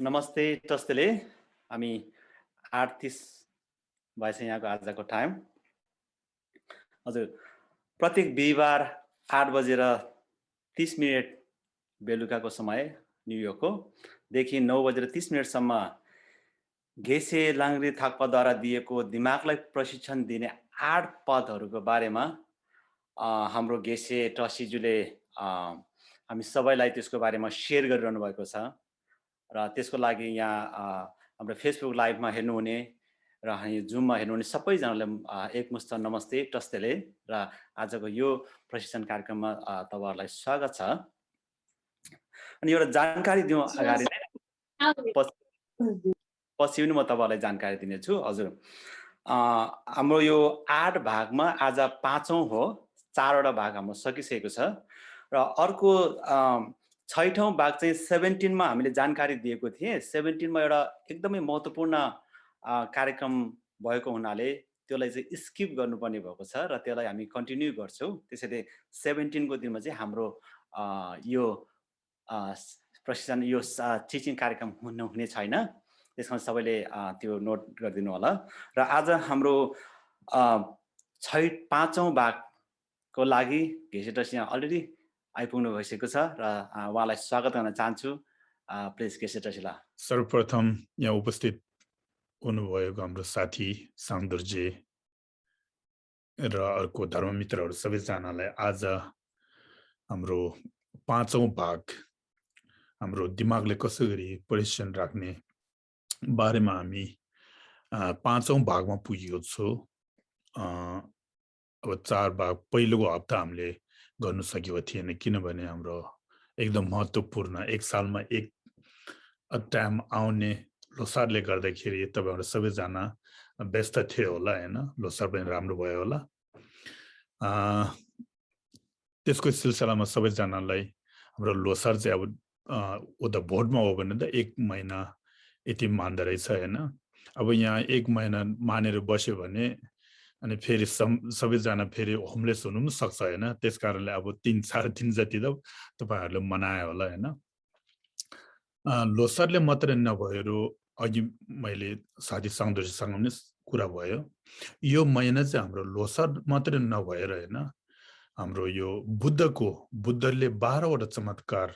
नमस्ते टस्तेले हामी 8:30 भएछ यहाँको आजको टाइम। हजुर प्रत्येक बिहिबार 8:30 बेलुकाको समय न्युयोर्कको देखि 9:30 घेसे लाङ्ग्री थाक्पाद्वारा दिएको दिमागलाई प्रशिक्षण दिने 8 पदहरूको बारेमा हाम्रो घेसे टसीजुले हामी सबैलाई त्यसको बारेमा सेयर गरिरहनु भएको छ र त्यसको लागि यहाँ हाम्रो फेसबुक लाइभमा हेर्नुहुने र जुममा हेर्नुहुने सबैजनालाई एकमुष्ट नमस्ते टस्तेले र आजको यो प्रशिक्षण कार्यक्रममा तपाईहरुलाई स्वागत छ। अनि एउटा जानकारी दिउँ अगाडि नै पछि पनि म तपाईहरुलाई जानकारी दिनेछु। हजुर हाम्रो यो 8 भागमा आज 5औं हो, 4वटा भाग हाम्रो सकिसकेको छ र अर्को 6औं भाग चाहिँ 17 मा हामीले जानकारी दिएको थिए। 17 मा एउटा एकदमै महत्त्वपूर्ण कार्यक्रम भएको हुनाले त्यसलाई चाहिँ स्किप गर्नुपर्ने भएको छ र त्यसलाई हामी कन्टिन्यू गर्छौं। त्यसैले 17 को दिनमा चाहिँ हाम्रो यो प्रशिक्षण यो टिचिङ कार्यक्रम हुने छैन। त्यसमा सबैले त्यो नोट गरिदिनु होला। र आज हाम्रो 5औं भागको लागि घेसेटस यहाँ अलरेडी आइपुग्नु भइसकेको छ र उहाँलाई स्वागत गर्न चाहन्छु। प्लिज घेसेटसलाई। सर्वप्रथम यहाँ उपस्थित हुनुभएको हाम्रो साथी सान्दुर्जे र अर्को धर्ममित्रहरू सबैजनालाई आज हाम्रो 5औं भाग हाम्रो दिमागले कसरी प्रशिक्षण राख्ने बारेमा हामी 5औं भागमा पुगेको छु। अब 4 भाग पहिलोको हप्ता हामीले गर्नु सकेको थिएन किनभने हाम्रो एकदम महत्त्वपूर्ण एक सालमा एक टाइम आउने लोसारले गर्दाखेरि तपाईहरु सबैजना व्यस्त थिए होला हैन। लोसार पनि राम्रो भयो होला। त्यसको सिलसिलामा सबैजनालाई हाम्रो लोसार चाहिँ अब उता भोटमा हो भने त 1 महिना यति मान्दो रहेछ हैन। अब यहाँ 1 महिना मानेर बस्यो भने अनि फेरि सबैजना फेरि होमलेस हुनु पनि सक्छ हैन। त्यसकारणले अब 3-3.5 जति त तपाईहरुले मनायो होला हैन। लोसारले मात्र नभएर अघि मैले साथी साउन्दर्यसँग पनि कुरा भयो। यो महिना चाहिँ हाम्रो लोसार मात्र नभएर हैन, हाम्रो यो बुद्धले 12 वटा चमत्कार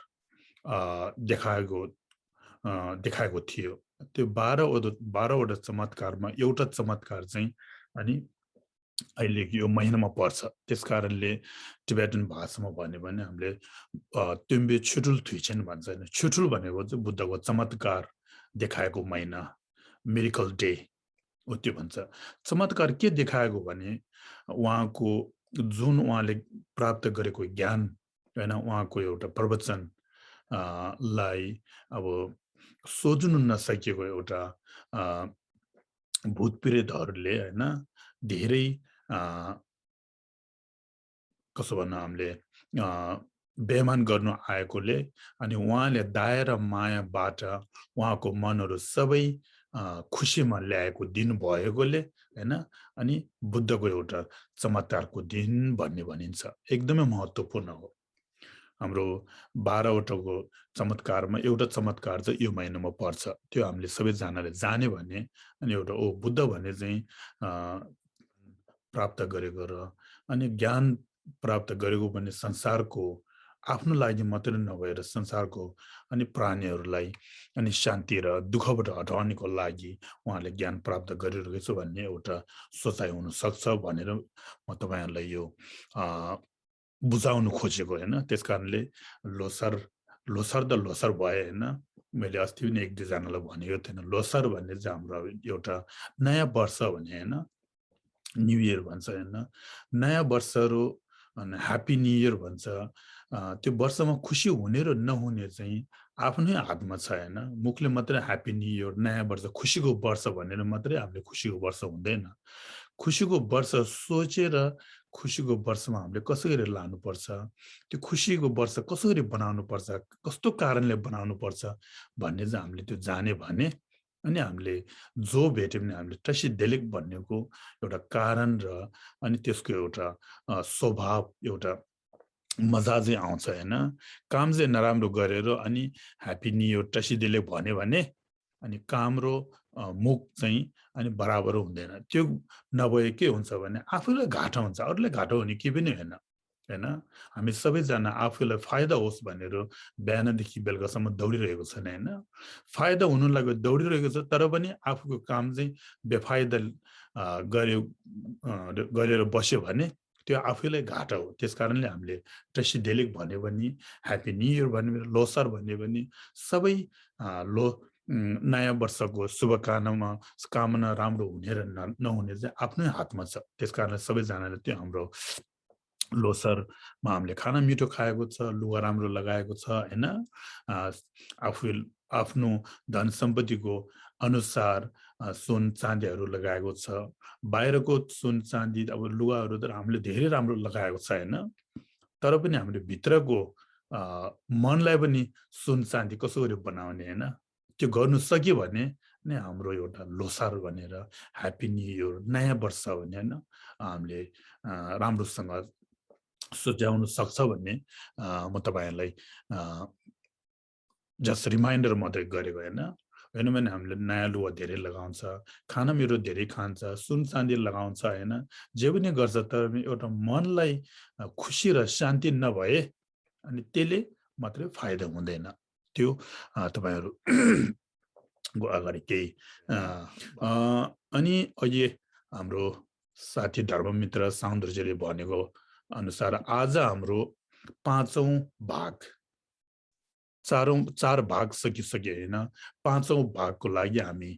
देखाएको थियो। त्यो 12 वटा चमत्कारमा एउटा चमत्कार चाहिँ अनि अहिले यो महिनामा पर्छ। त्यसकारणले टिबेटन भाषामा भन्यो भने हामीले तुम्बे छुटुल थुइछेन भन्छ हैन। छुटुल भनेको चाहिँ बुद्धको चमत्कार देखाएको महिना, मिरेकल डे हो त्यो भन्छ। चमत्कार के देखाएको भने उहाँको जुन उहाँले प्राप्त गरेको ज्ञान हैन, उहाँको एउटा प्रवचन लाई अब सोच्नु नसकेको एउटा भूत प्रेतहरूले हैन धेरै कसो भन्नु हामीले बेमान गर्नु आएकोले अनि उहाँले दया र मायाबाट उहाँको मनहरू सबै खुसीमा ल्याएको दिन भएकोले हैन, अनि बुद्धको एउटा चमत्कारको दिन भन्ने भनिन्छ। एकदमै महत्त्वपूर्ण हो। हाम्रो 12 वटाको चमत्कारमा एउटा चमत्कार चाहिँ यो महिनामा पर्छ। त्यो हामीले सबैजनाले जाने भने अनि एउटा बुद्ध भन्ने चाहिँ प्राप्त गरेको र अनि ज्ञान प्राप्त गरेको भने संसारको आफ्नो लागि मात्र नभएर संसारको अनि प्राणीहरूलाई अनि शान्ति र दुःखबाट हटाउनको लागि उहाँले ज्ञान प्राप्त गरिरहेको छ भन्ने एउटा सोचाइ हुन सक्छ भनेर म तपाईहरुलाई यो बुझाउन खोजेको हैन। त्यसकारणले लोसार त लोसार भयो हैन। मैले अस्ति पनि 1-2 जनालाई भनेको थिएन। लोसार भन्ने चाहिँ हाम्रो एउटा नयाँ वर्ष भन्ने हैन, न्यू इयर भन्छ हैन। नयाँ वर्षहरु अनि ह्यापी न्यू इयर भन्छ। त्यो वर्षमा खुशी हुने र नहुने चाहिँ आफ्नै हातमा छ हैन। मुखले मात्र ह्यापी न्यू इयर, नयाँ वर्ष, खुशीको वर्ष भनेर मात्रै हामीले खुशीको वर्ष हुँदैन। खुशीको वर्ष सोचेर खुशीको वर्षमा हामीले कसरी लानुपर्छ, त्यो खुशीको वर्ष कसरी बनाउनु पर्छ, कस्तो कारणले बनाउनु पर्छ भन्ने चाहिँ हामीले त्यो जाने भने अनि हामीले जो भेट्यो भने हामीले टसिडेलिक भन्नेको एउटा कारण र अनि त्यसको एउटा स्वभाव, एउटा मजा चाहिँ आउँछ हैन। काम चाहिँ नराम्रो गरेर अनि ह्याप्पी न्यू इयर टसीदेले भन्यो भने अनि काम र मुख चाहिँ अनि बराबर हुँदैन। त्यो नभए के हुन्छ भने आफूलाई घाटा हुन्छ, अरूलाई घाटा हुने केही पनि होइन। हैन? हामी सबैजना आफूलाई फाइदा होस् भनेर बिहानदेखि बेलुकासम्म दौडिरहेको छन् हैन? फाइदा हुनु लागि दौडिरहेको छ तर पनि आफूको काम चाहिँ बेफाइदा गर्यो गरेर बस्यो भने त्यो आफैलाई घाटा हो। त्यसकारणले हामीले ट्रेसिडेलिक भन्यो भने, ह्याप्पी न्यू इयर भन्यो भने, लोसार भन्यो भने सबै नयाँ वर्षको शुभकामना कामना राम्रो हुने र नहुने चाहिँ आफ्नै हातमा छ। त्यसकारणले सबैजनाले त्यो हाम्रो लोसरमा हामीले खाना मिठो खाएको छ, लुगा राम्रो लगाएको छ हैन? आफू आफ्नो धन सम्पत्तिको अनुसार सुन चाँदीहरू लगाएको छ। बाहिरको सुन चाँदी अब लुगाहरू त हामीले धेरै राम्रो लगाएको छ हैन? तर पनि हामीले भित्रको मनलाई पनि सुन चाँदी कसो गरी बनाउने हैन? त्यो गर्नु सक्यो भने नै हाम्रो एउटा लोसार भनेर ह्याप्पी न्यू इयर नयाँ वर्ष भने हैन हामीले राम्रोसँग सुझाउन सक्छ भन्ने म तपाईँहरूलाई जस्ट रिमाइन्डर मात्रै गरेको होइन। होइन भने हामीले नयाँ लुगा धेरै लगाउँछ, खाना मेरो धेरै खान्छ, सुन चाँदी लगाउँछ होइन, जे पनि गर्छ तर पनि एउटा मनलाई खुसी र शान्ति नभए अनि त्यसले मात्रै फाइदा हुँदैन। त्यो तपाईँहरू को अगाडि केही अनि अहिले हाम्रो साथी धर्ममित्र साउन्द्रजीले भनेको अनुसार आज हाम्रो 5औं भाग चार भाग सकिसक्यो होइन। 5औं भागको लागि हामी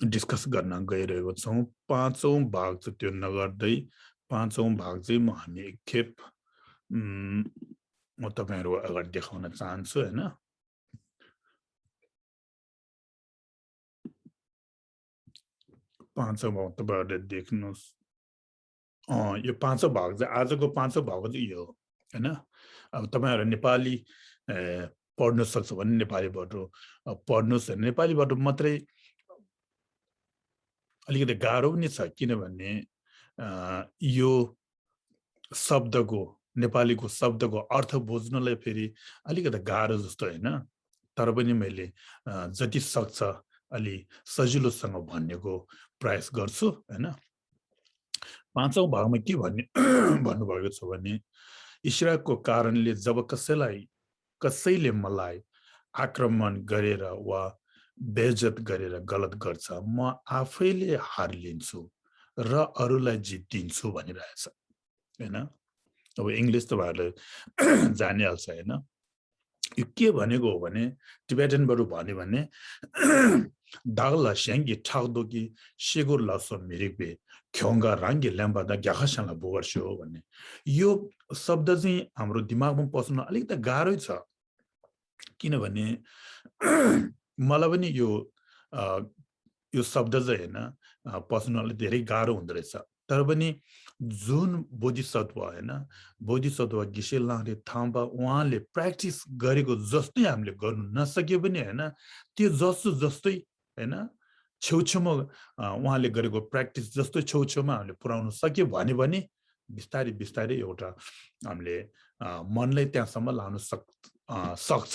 डिस्कस गर्न गइरहेको छौँ। 5औं भाग चाहिँ त्यो नगर्दै 5औं भाग चाहिँ हामी एकखेप म तपाईँहरूको अगाडि देखाउन चाहन्छु होइन। 5औं भाग तपाईँहरूले देख्नुहोस्। यो 5औं भाग चाहिँ आजको 5औं भाग चाहिँ यो हो होइन। अब तपाईँहरू नेपाली पढ्नु सक्छ भने नेपालीबाट पढ्नुहोस्। नेपालीबाट मात्रै अलिकति गाह्रो पनि छ किनभने यो शब्दको नेपालीको शब्दको अर्थ बुझ्नलाई फेरि अलिकति गाह्रो जस्तो होइन। तर पनि मैले जति सक्छ अलि सजिलोसँग भन्नेको प्रयास गर्छु होइन। 5औं भागमा के भन्ने भन्नुभएको छ भने इस्राको कारणले जब कसैले मलाई आक्रमण गरेर वा बेइज्जत गरेर गलत गर्छ म आफैले हार लिन्छु र अरूलाई जित्दिन्छु भनिरहेछ हैन। अब इङ्ग्लिस तपाईँहरूले जानिहाल्छ होइन। यो के भनेको हो भने टिबेटनबाट भन्यो भने दागला स्याङ्गी ठाक्दोकी सेगोर लासो मिरिकबे ख्योङ्गा राङ्गी ल्याम्बादा ग्याखासँग बोगर्स्यो हो भन्ने यो शब्द चाहिँ हाम्रो दिमागमा पस्न अलिकति गाह्रै छ किनभने मलाई पनि यो शब्द चाहिँ होइन पस्न अलिक धेरै गाह्रो हुँदो रहेछ। तर पनि जुन बोधिसत्व होइन बोधिसत्व गिसेलाङले थाम्बा उहाँले प्र्याक्टिस गरेको जस्तै हामीले गर्नु नसके पनि होइन त्यो जस्तै होइन छेउछेउमा उहाँले गरेको प्र्याक्टिस जस्तो छेउछेउमा हामीले पुर्याउन सक्यो भने बिस्तारै बिस्तारै एउटा हामीले मनलाई त्यहाँसम्म लानु सक्छ।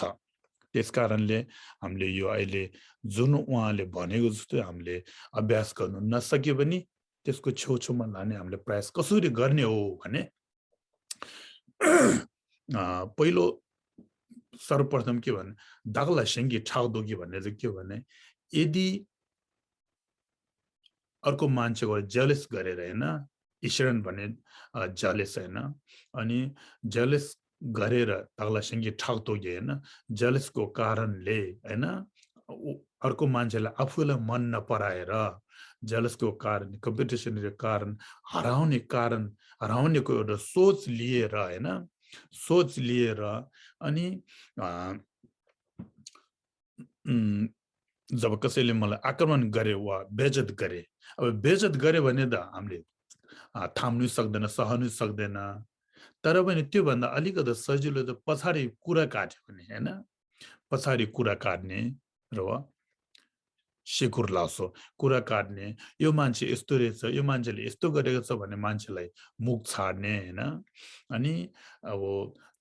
त्यसकारणले हामीले यो अहिले जुन उहाँले भनेको जस्तो हामीले अभ्यास गर्नु नसके पनि त्यसको छेउछेउमा लाने हामीले प्रयास कसरी गर्ने हो भने पहिलो सर्वप्रथम के भने दागला सेङ्गी ठाउदोगी भन्ने चाहिँ के भने यदि अर्को मान्छेको जेलस गरेर होइन ईश्वरन भन्ने जेलस होइन अनि जेलस गरेर दागला सेङ्गी ठाउदोगी होइन जेलसको कारणले होइन अर्को मान्छेलाई आफूलाई मन नपराएर जेलसको कारण कम्पिटिसनको कारण हराउनेको एउटा सोच लिएर होइन सोच लिएर अनि जब कसैले मलाई आक्रमण गरे वा बेइज्जत गरे अब बेइज्जत गरे भने त हामीले थाम्नु सक्दैन सहनु सक्दैन। तर पनि त्योभन्दा अलिकति सजिलो त पछाडि कुरा काट्यो भने होइन पछाडि कुरा काट्ने र सेकुर लासो कुरा काट्ने यो मान्छे यस्तो रहेछ यो मान्छेले यस्तो गरेको छ भन्ने मान्छेलाई मुख छाड्ने हैन अनि अब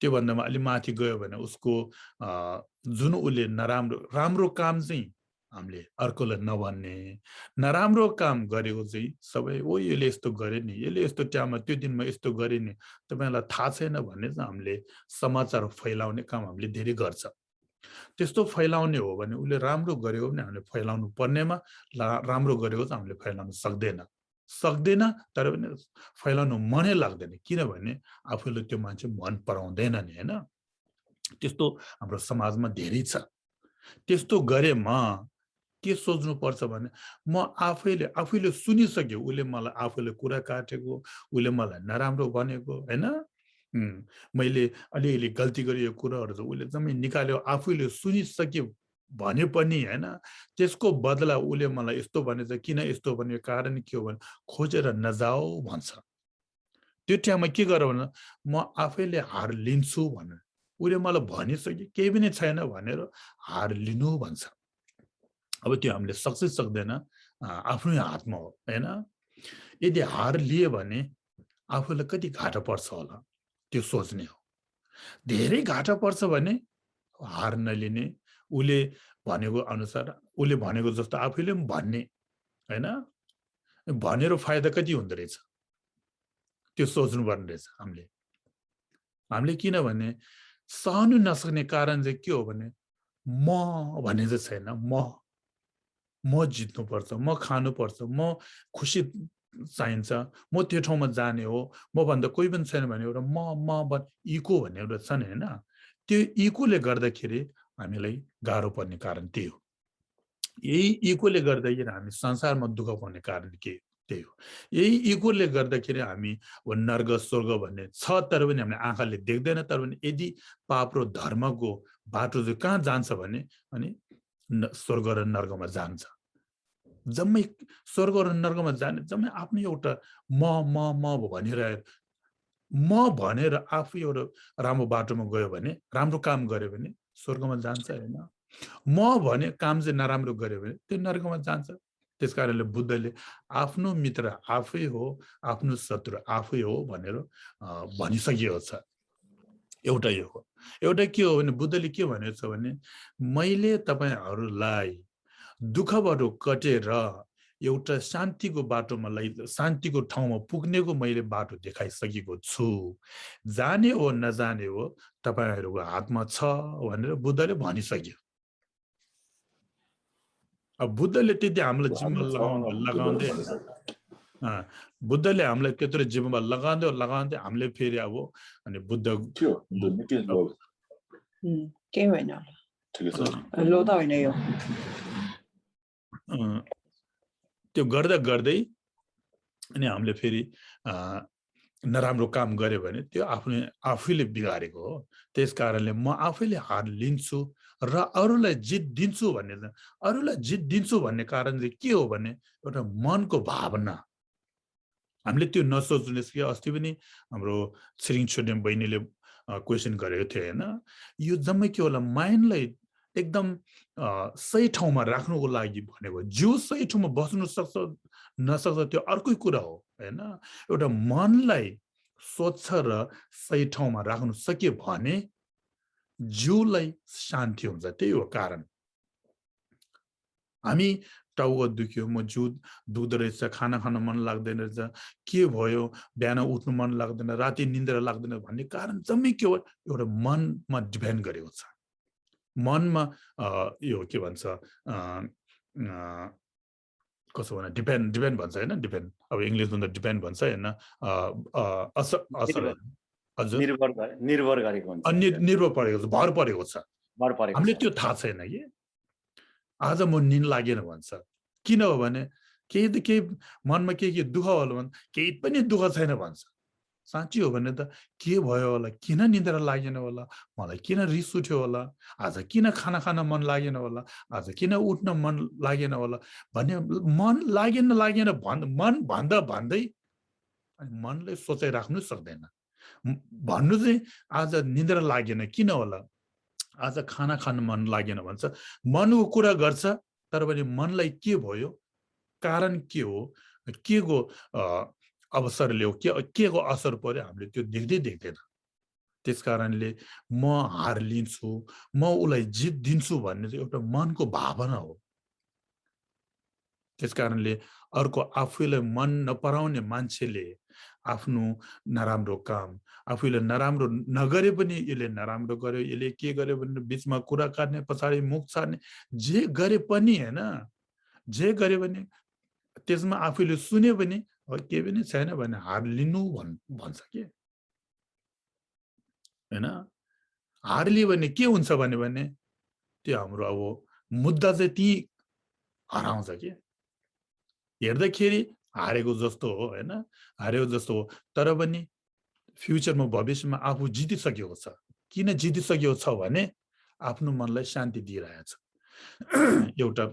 त्यो भन्दामा अलि माथि गयो भने उसको जुन उले नराम्रो राम्रो काम चाहिँ हामीले अर्कोलाई नभन्ने नराम्रो काम गरेको चाहिँ सबै ओ यसले यस्तो गरे नि यसले यस्तो टाइममा त्यो दिनमा यस्तो गरे नि तपाईलाई थाहा छैन भन्ने चाहिँ हामीले समाचार फैलाउने काम हामीले धेरै गर्छ त्यस्तो फैलाउने हो भने उले राम्रो गरेको पनि हामीले फैलाउनु पर्नेमा राम्रो गरेको चाहिँ हामीले फैलाउन सक्दैन तर पनि फैलाउनु मनै लाग्दैन किनभने आफूले त्यो मान्छे मन पराउँदैन नि हैन त्यस्तो हाम्रो समाजमा धेरै छ त्यस्तो गरेमा के सोच्नु पर्छ भने म आफैले सुनिसक्यो उले मलाई आफूले कुरा काटेको उले मलाई नराम्रो भनेको हैन मैले अलिअलि गल्ती गरेको कुराहरू चाहिँ उले जम्मै निकाल्यो आफैले सुनिसक्यो भने पनि हैन त्यसको बदला उले मलाई यस्तो भनेछ किन यस्तो भनेको कारण के हो भने खोजेर नजाऊ भन्छ त्यो टाइममा के गर भने म आफैले हार लिन्छु भने उले मलाई भनिसक्यो केही पनि छैन भनेर हार लिनु भन्छ अब त्यो हामीले सक्छ सक्दैन आफ्नै हातमा हो हैन यदि हार लिए भने आफूलाई कति घाटा पर्छ होला त्यो सोच्ने हो धेरै घाटा पर्छ भने हार नलिने उले भनेको अनुसार उले भनेको जस्तो आफैले पनि भन्ने हैन भनेर फाइदा कति हुँदो रहेछ त्यो सोच्नु पर्ने रहेछ हामीले किनभने सहनु नसक्ने कारण चाहिँ के हो भने म भन्ने चाहिँ छैन म जित्नुपर्छ म खानुपर्छ म खुसी चाहिन्छ म त्यो ठाउँमा जाने हो म भन्दा कोही पनि छैन भने एउटा म इको भन्ने एउटा छ नि हैन त्यो इकोले गर्दाखेरि हामीलाई गाह्रो पर्ने कारण त्यही हो यही इकोले गर्दाखेरि हामी संसारमा दुःख पर्ने कारण के त्यही हो यही इकोले गर्दाखेरि हामी नर्क स्वर्ग भन्ने छ तर पनि हामीले आँखाले देख्दैन तर पनि यदि पाप र धर्मको बाटो चाहिँ कहाँ जान्छ भने अनि स्वर्ग र नर्कमा जान्छ जम्मै स्वर्ग र नर्कमा जाने जम्मै आफ्नो एउटा म भनेर आफू एउटा राम्रो बाटोमा गयो भने राम्रो काम गर्यो भने स्वर्गमा जान्छ हैन म भने काम चाहिँ नराम्रो गर्यो भने त्यो नर्कमा जान्छ त्यसकारणले बुद्धले आफ्नो मित्र आफै हो आफ्नो शत्रु आफै हो भनेर भनिसकिएको छ एउटा यो हो एउटा के हो भने बुद्धले के भनेको छ भने मैले तपाईहरुलाई दुःखबाट कटेर एउटा शान्तिको बाटोमा शान्तिको ठाउँमा पुग्नेको मैले बाटो देखाइसकेको छु जाने हो नजाने हो तपाईहरुको हातमा छ भनेर बुद्धले भनिसक्यो अब बुद्धले त्यति हामीलाई जिम्मा लगाउँदै बुद्धले हामीलाई त्यत्रो जिम्मा लगाउँदै हामीले फेरि अब अनि बुद्ध के होइन लोदा होइन यो त्यो गर्दै अनि हामीले फेरि नराम्रो काम गरे भने त्यो आफैले बिगारेको हो त्यसकारणले म आफैले हार लिन्छु र अरूलाई जित दिन्छु भन्ने कारण चाहिँ के हो भने एउटा मनको भावना हामीले त्यो नसोच्नुस् कि अस्ति पनि हाम्रो छिरिङ छोडेम बहिनीले क्वेशन गरेको थियो हैन यो जम्मै के होला माइन्डलाई एकदम सही ठाउँमा राख्नुको लागि भनेको जो सही ठाउँमा बस्नु सक्छ नसक्छ त्यो अर्कै कुरा हो हैन एउटा मनलाई स्वच्छ र सही ठाउँमा राख्नु सक्यो भने जिउलाई शान्ति हुन्छ त्यही हो कारण हामी टाउको दुख्यो म जिउ दुख्दो रहेछ खाना खान मन लाग्दैन रहेछ के भयो बिहान उठ्नु मन लाग्दैन राति निन्द्रा लाग्दैन भन्ने कारण जम्मै के हो एउटा मनमा डिपेन्ड गरेको छ मनमा यो के भन्छ कसो भने डिपेन्ड भन्छ हैन डिपेन्ड अब इंग्लिशमा त डिपेन्ड भन्छ हैन निर्भर गरेको हुन्छ निर्भर परेको छ भर परेको छ हामीले त्यो थाहा छैन के आज म निन लागेन भन्छ किन हो भने केही मनमा के दुःख होला भने केही पनि दुःख छैन भन्छ साँच्चै हो भने त के भयो होला किन निन्द्रा लागेन होला मलाई किन रिस उठ्यो होला आज किन खाना खान मन लागेन होला आज किन उठ्न मन लागेन होला भन्ने मन लागेन मन भन्दै अनि मनले सोचाइ राख्नु सक्दैन भन्नु चाहिँ आज निन्द्रा लागेन किन होला आज खाना खान मन लागेन भन्छ मनको कुरा गर्छ तर पनि मनलाई के भयो, कारण के हो, के को अवसरले हो, के को असर पर्यो हामीले त्यो देख्दैन। त्यसकारणले म हार लिन्छु, म उसलाई जित दिन्छु भन्ने चाहिँ एउटा मनको भावना हो। त्यसकारणले अर्को आफूलाई मन नपराउने मान्छेले आफ्नो नराम्रो काम, आफूले नराम्रो नगरे पनि यसले नराम्रो गर्यो, यसले के गर्यो भने बीचमा कुरा काट्ने, पछाडि मुख छाड्ने, जे गरे पनि हैन, जे गरे पनि त्यसमा आफूले सुन्यो भने के पनि छैन भने हार लिनु भन्छ के हैन। हार लियो भने के हुन्छ भने त्यो हाम्रो अब मुद्दा चाहिँ ती हराउँछ के, हेर्दाखेरि हारेको जस्तो हो हैन, हारेको जस्तो हो, तर पनि फ्युचरमा भविष्यमा आफू जितिसकेको छ। किन जितिसकेको छ भने आफ्नो मनलाई शान्ति दिइरहेछ। एउटा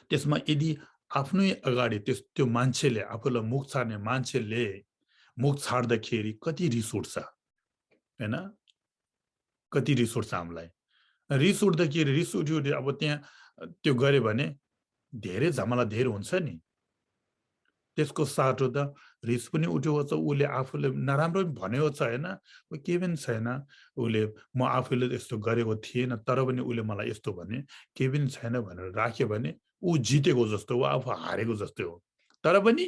त्यसमा यदि आफ्नै अगाडि त्यो मान्छेले, आफूलाई मुख छाड्ने मान्छेले मुख छाड्दाखेरि कति रिस उठ्छ हैन, कति रिस उठ्छ हामीलाई। रिस उठ्दाखेरि रिस उठ्यो अब त्यहाँ त्यो गरे भने धेरै झमला धेरै हुन्छ नि। त्यसको साटो त रिस पनि उठेको छ, उसले आफूले नराम्रो पनि भनेको छ हैन, केही पनि छैन, उसले म आफूले यस्तो गरेको थिएन तर पनि उसले मलाई यस्तो भने, केही पनि छैन भनेर राख्यो भने ऊ जितेको जस्तो हो, आफू हारेको जस्तो हो। तर पनि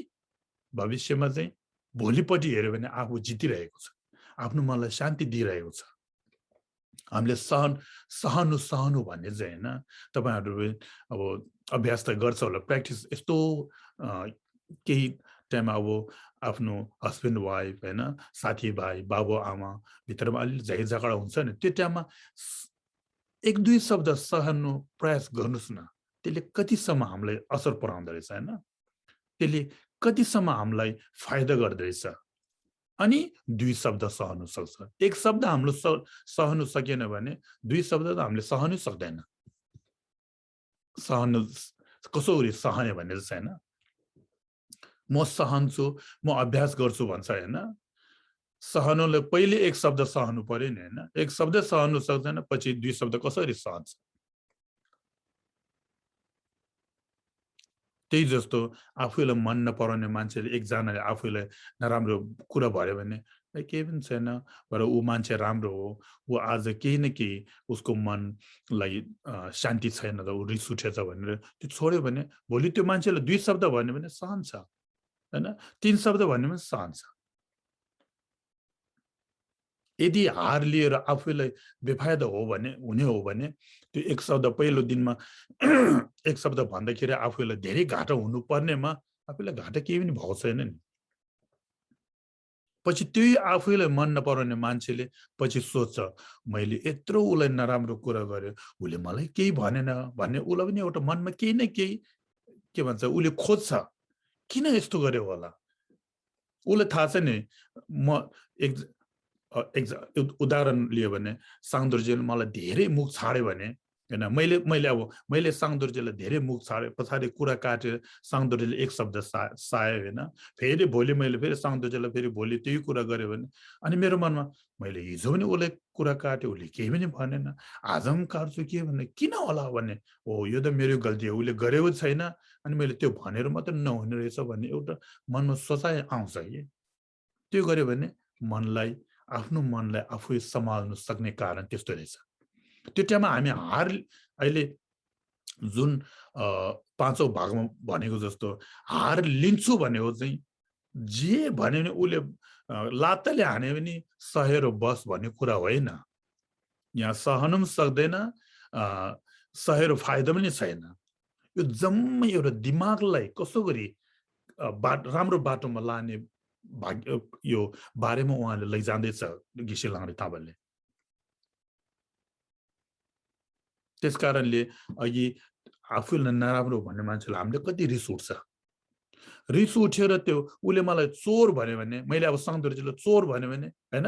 भविष्यमा चाहिँ भोलिपट्टि हेऱ्यो भने आफू जितिरहेको छ, आफ्नो मनलाई शान्ति दिइरहेको छ। हामीले सहनु भन्ने चाहिँ हैन, तपाईहरु अब अभ्यास त गर्छ होला, प्र्याक्टिस यस्तो केही टाइम अब आफ्नो हस्बेन्ड वाइफ हैन, साथीभाइ, बाबु आमा भित्रमा अलि झै झगडा हुन्छ नि, त्यो टाइममा एक दुई शब्द सहनु प्रयास गर्नुस् न, त्यसले कतिसम्म हामीलाई असर पुर्याउँदो रहेछ हैन, त्यसले कतिसम्म हामीलाई फाइदा गर्दैछ। अनि दुई शब्द सहनु सक्छ, एक शब्द हाम्रो सहनु सकेन भने दुई शब्द त हामीले सहनै सक्दैन। सहनु कसरी सहने भन्ने चाहिँ हैन, म सहन्छु, म अभ्यास गर्छु भन्छ हैन, सहनुले पहिले एक शब्द सहनु पर्यो नि हैन, एक शब्द सहनु सक्दैन पछि दुई शब्द कसरी सहन्छ। त्यही जस्तो आफूलाई मन नपराउने मान्छेले, एकजनाले आफूलाई नराम्रो कुरा भन्यो भने केही पनि छैन, तर ऊ मान्छे राम्रो हो, ऊ आज केही न केही उसको मनलाई शान्ति छैन त, ऊ रिस उठेछ भनेर त्यो छोड्यो भने भोलि त्यो मान्छेले दुई शब्द भन्यो भने सहन्छ हैन, तीन शब्द भन्यो भने सहन्छ। यदि हार लिएर आफूलाई बेफाइदा हो भने, हुने हो भने त्यो एक शब्द पहिलो दिनमा एक शब्द भन्दाखेरि आफूलाई धेरै घाटा हुनु पर्नेमा आफूलाई घाटा केही पनि भएको छैन नि। पछि त्यही आफूलाई मन नपराउने मान्छेले पछि सोच्छ मैले यत्रो उसलाई नराम्रो कुरा गर्यो, उसले मलाई केही भनेन भन्ने, उसलाई पनि एउटा मनमा केही न केही के भन्छ उसले खोज्छ, किन यस्तो गर्यो होला। उसलाई थाहा छ नि, म उदाहरण लियो भने साङ्दुर्जेले मलाई धेरै मुख छाड्यो भने हैन, मैले साङ्दुर्जेलाई धेरै मुख छाडे, पछाडि कुरा काटेर साङ्दुर्जेले एक शब्द सायो हैन, फेरि भोलि मैले फेरि साङ्दुर्जेलाई फेरि भोलि त्यही कुरा गर्यो भने अनि मेरो मनमा मैले हिजो पनि उसले कुरा काट्यो, उसले केही पनि भनेन, आज पनि काट्छु के भन्ने, किन होला भन्ने, हो यो त मेरो गल्ती हो, उसले गरेको छैन अनि मैले त्यो भनेर मात्र नहुने रहेछ भन्ने एउटा मनमा सोचाइ आउँछ कि। त्यो गर्यो भने मनलाई, आफ्नो मनलाई आफै सम्हाल्नु सक्ने कारण त्यस्तो रहेछ। त्यो टाइममा हामी हार अहिले जुन पाँचौं भागमा भनेको जस्तो हार लिन्छु भनेको चाहिँ जे भन्यो भने उसले लात्ताले हाने पनि सहेर बस भन्ने कुरा होइन। यहाँ सहनु पनि सक्दैन, सहेर फाइदा पनि छैन। यो जम्मै एउटा दिमागलाई कसो गरी राम्रो बाटोमा लाने भाग्य यो बारेमा उहाँले लैजाँदैछ घिसिङ लाङरे थापाले। त्यसकारणले अघि आफूलाई नराम्रो भन्ने मान्छेलाई हामीले कति रिस उठ्छ, रिस उठेर त्यो उसले मलाई चोर भन्यो भने, मैले अब साङ्दुर्जेले चोर भन्यो भने हैन,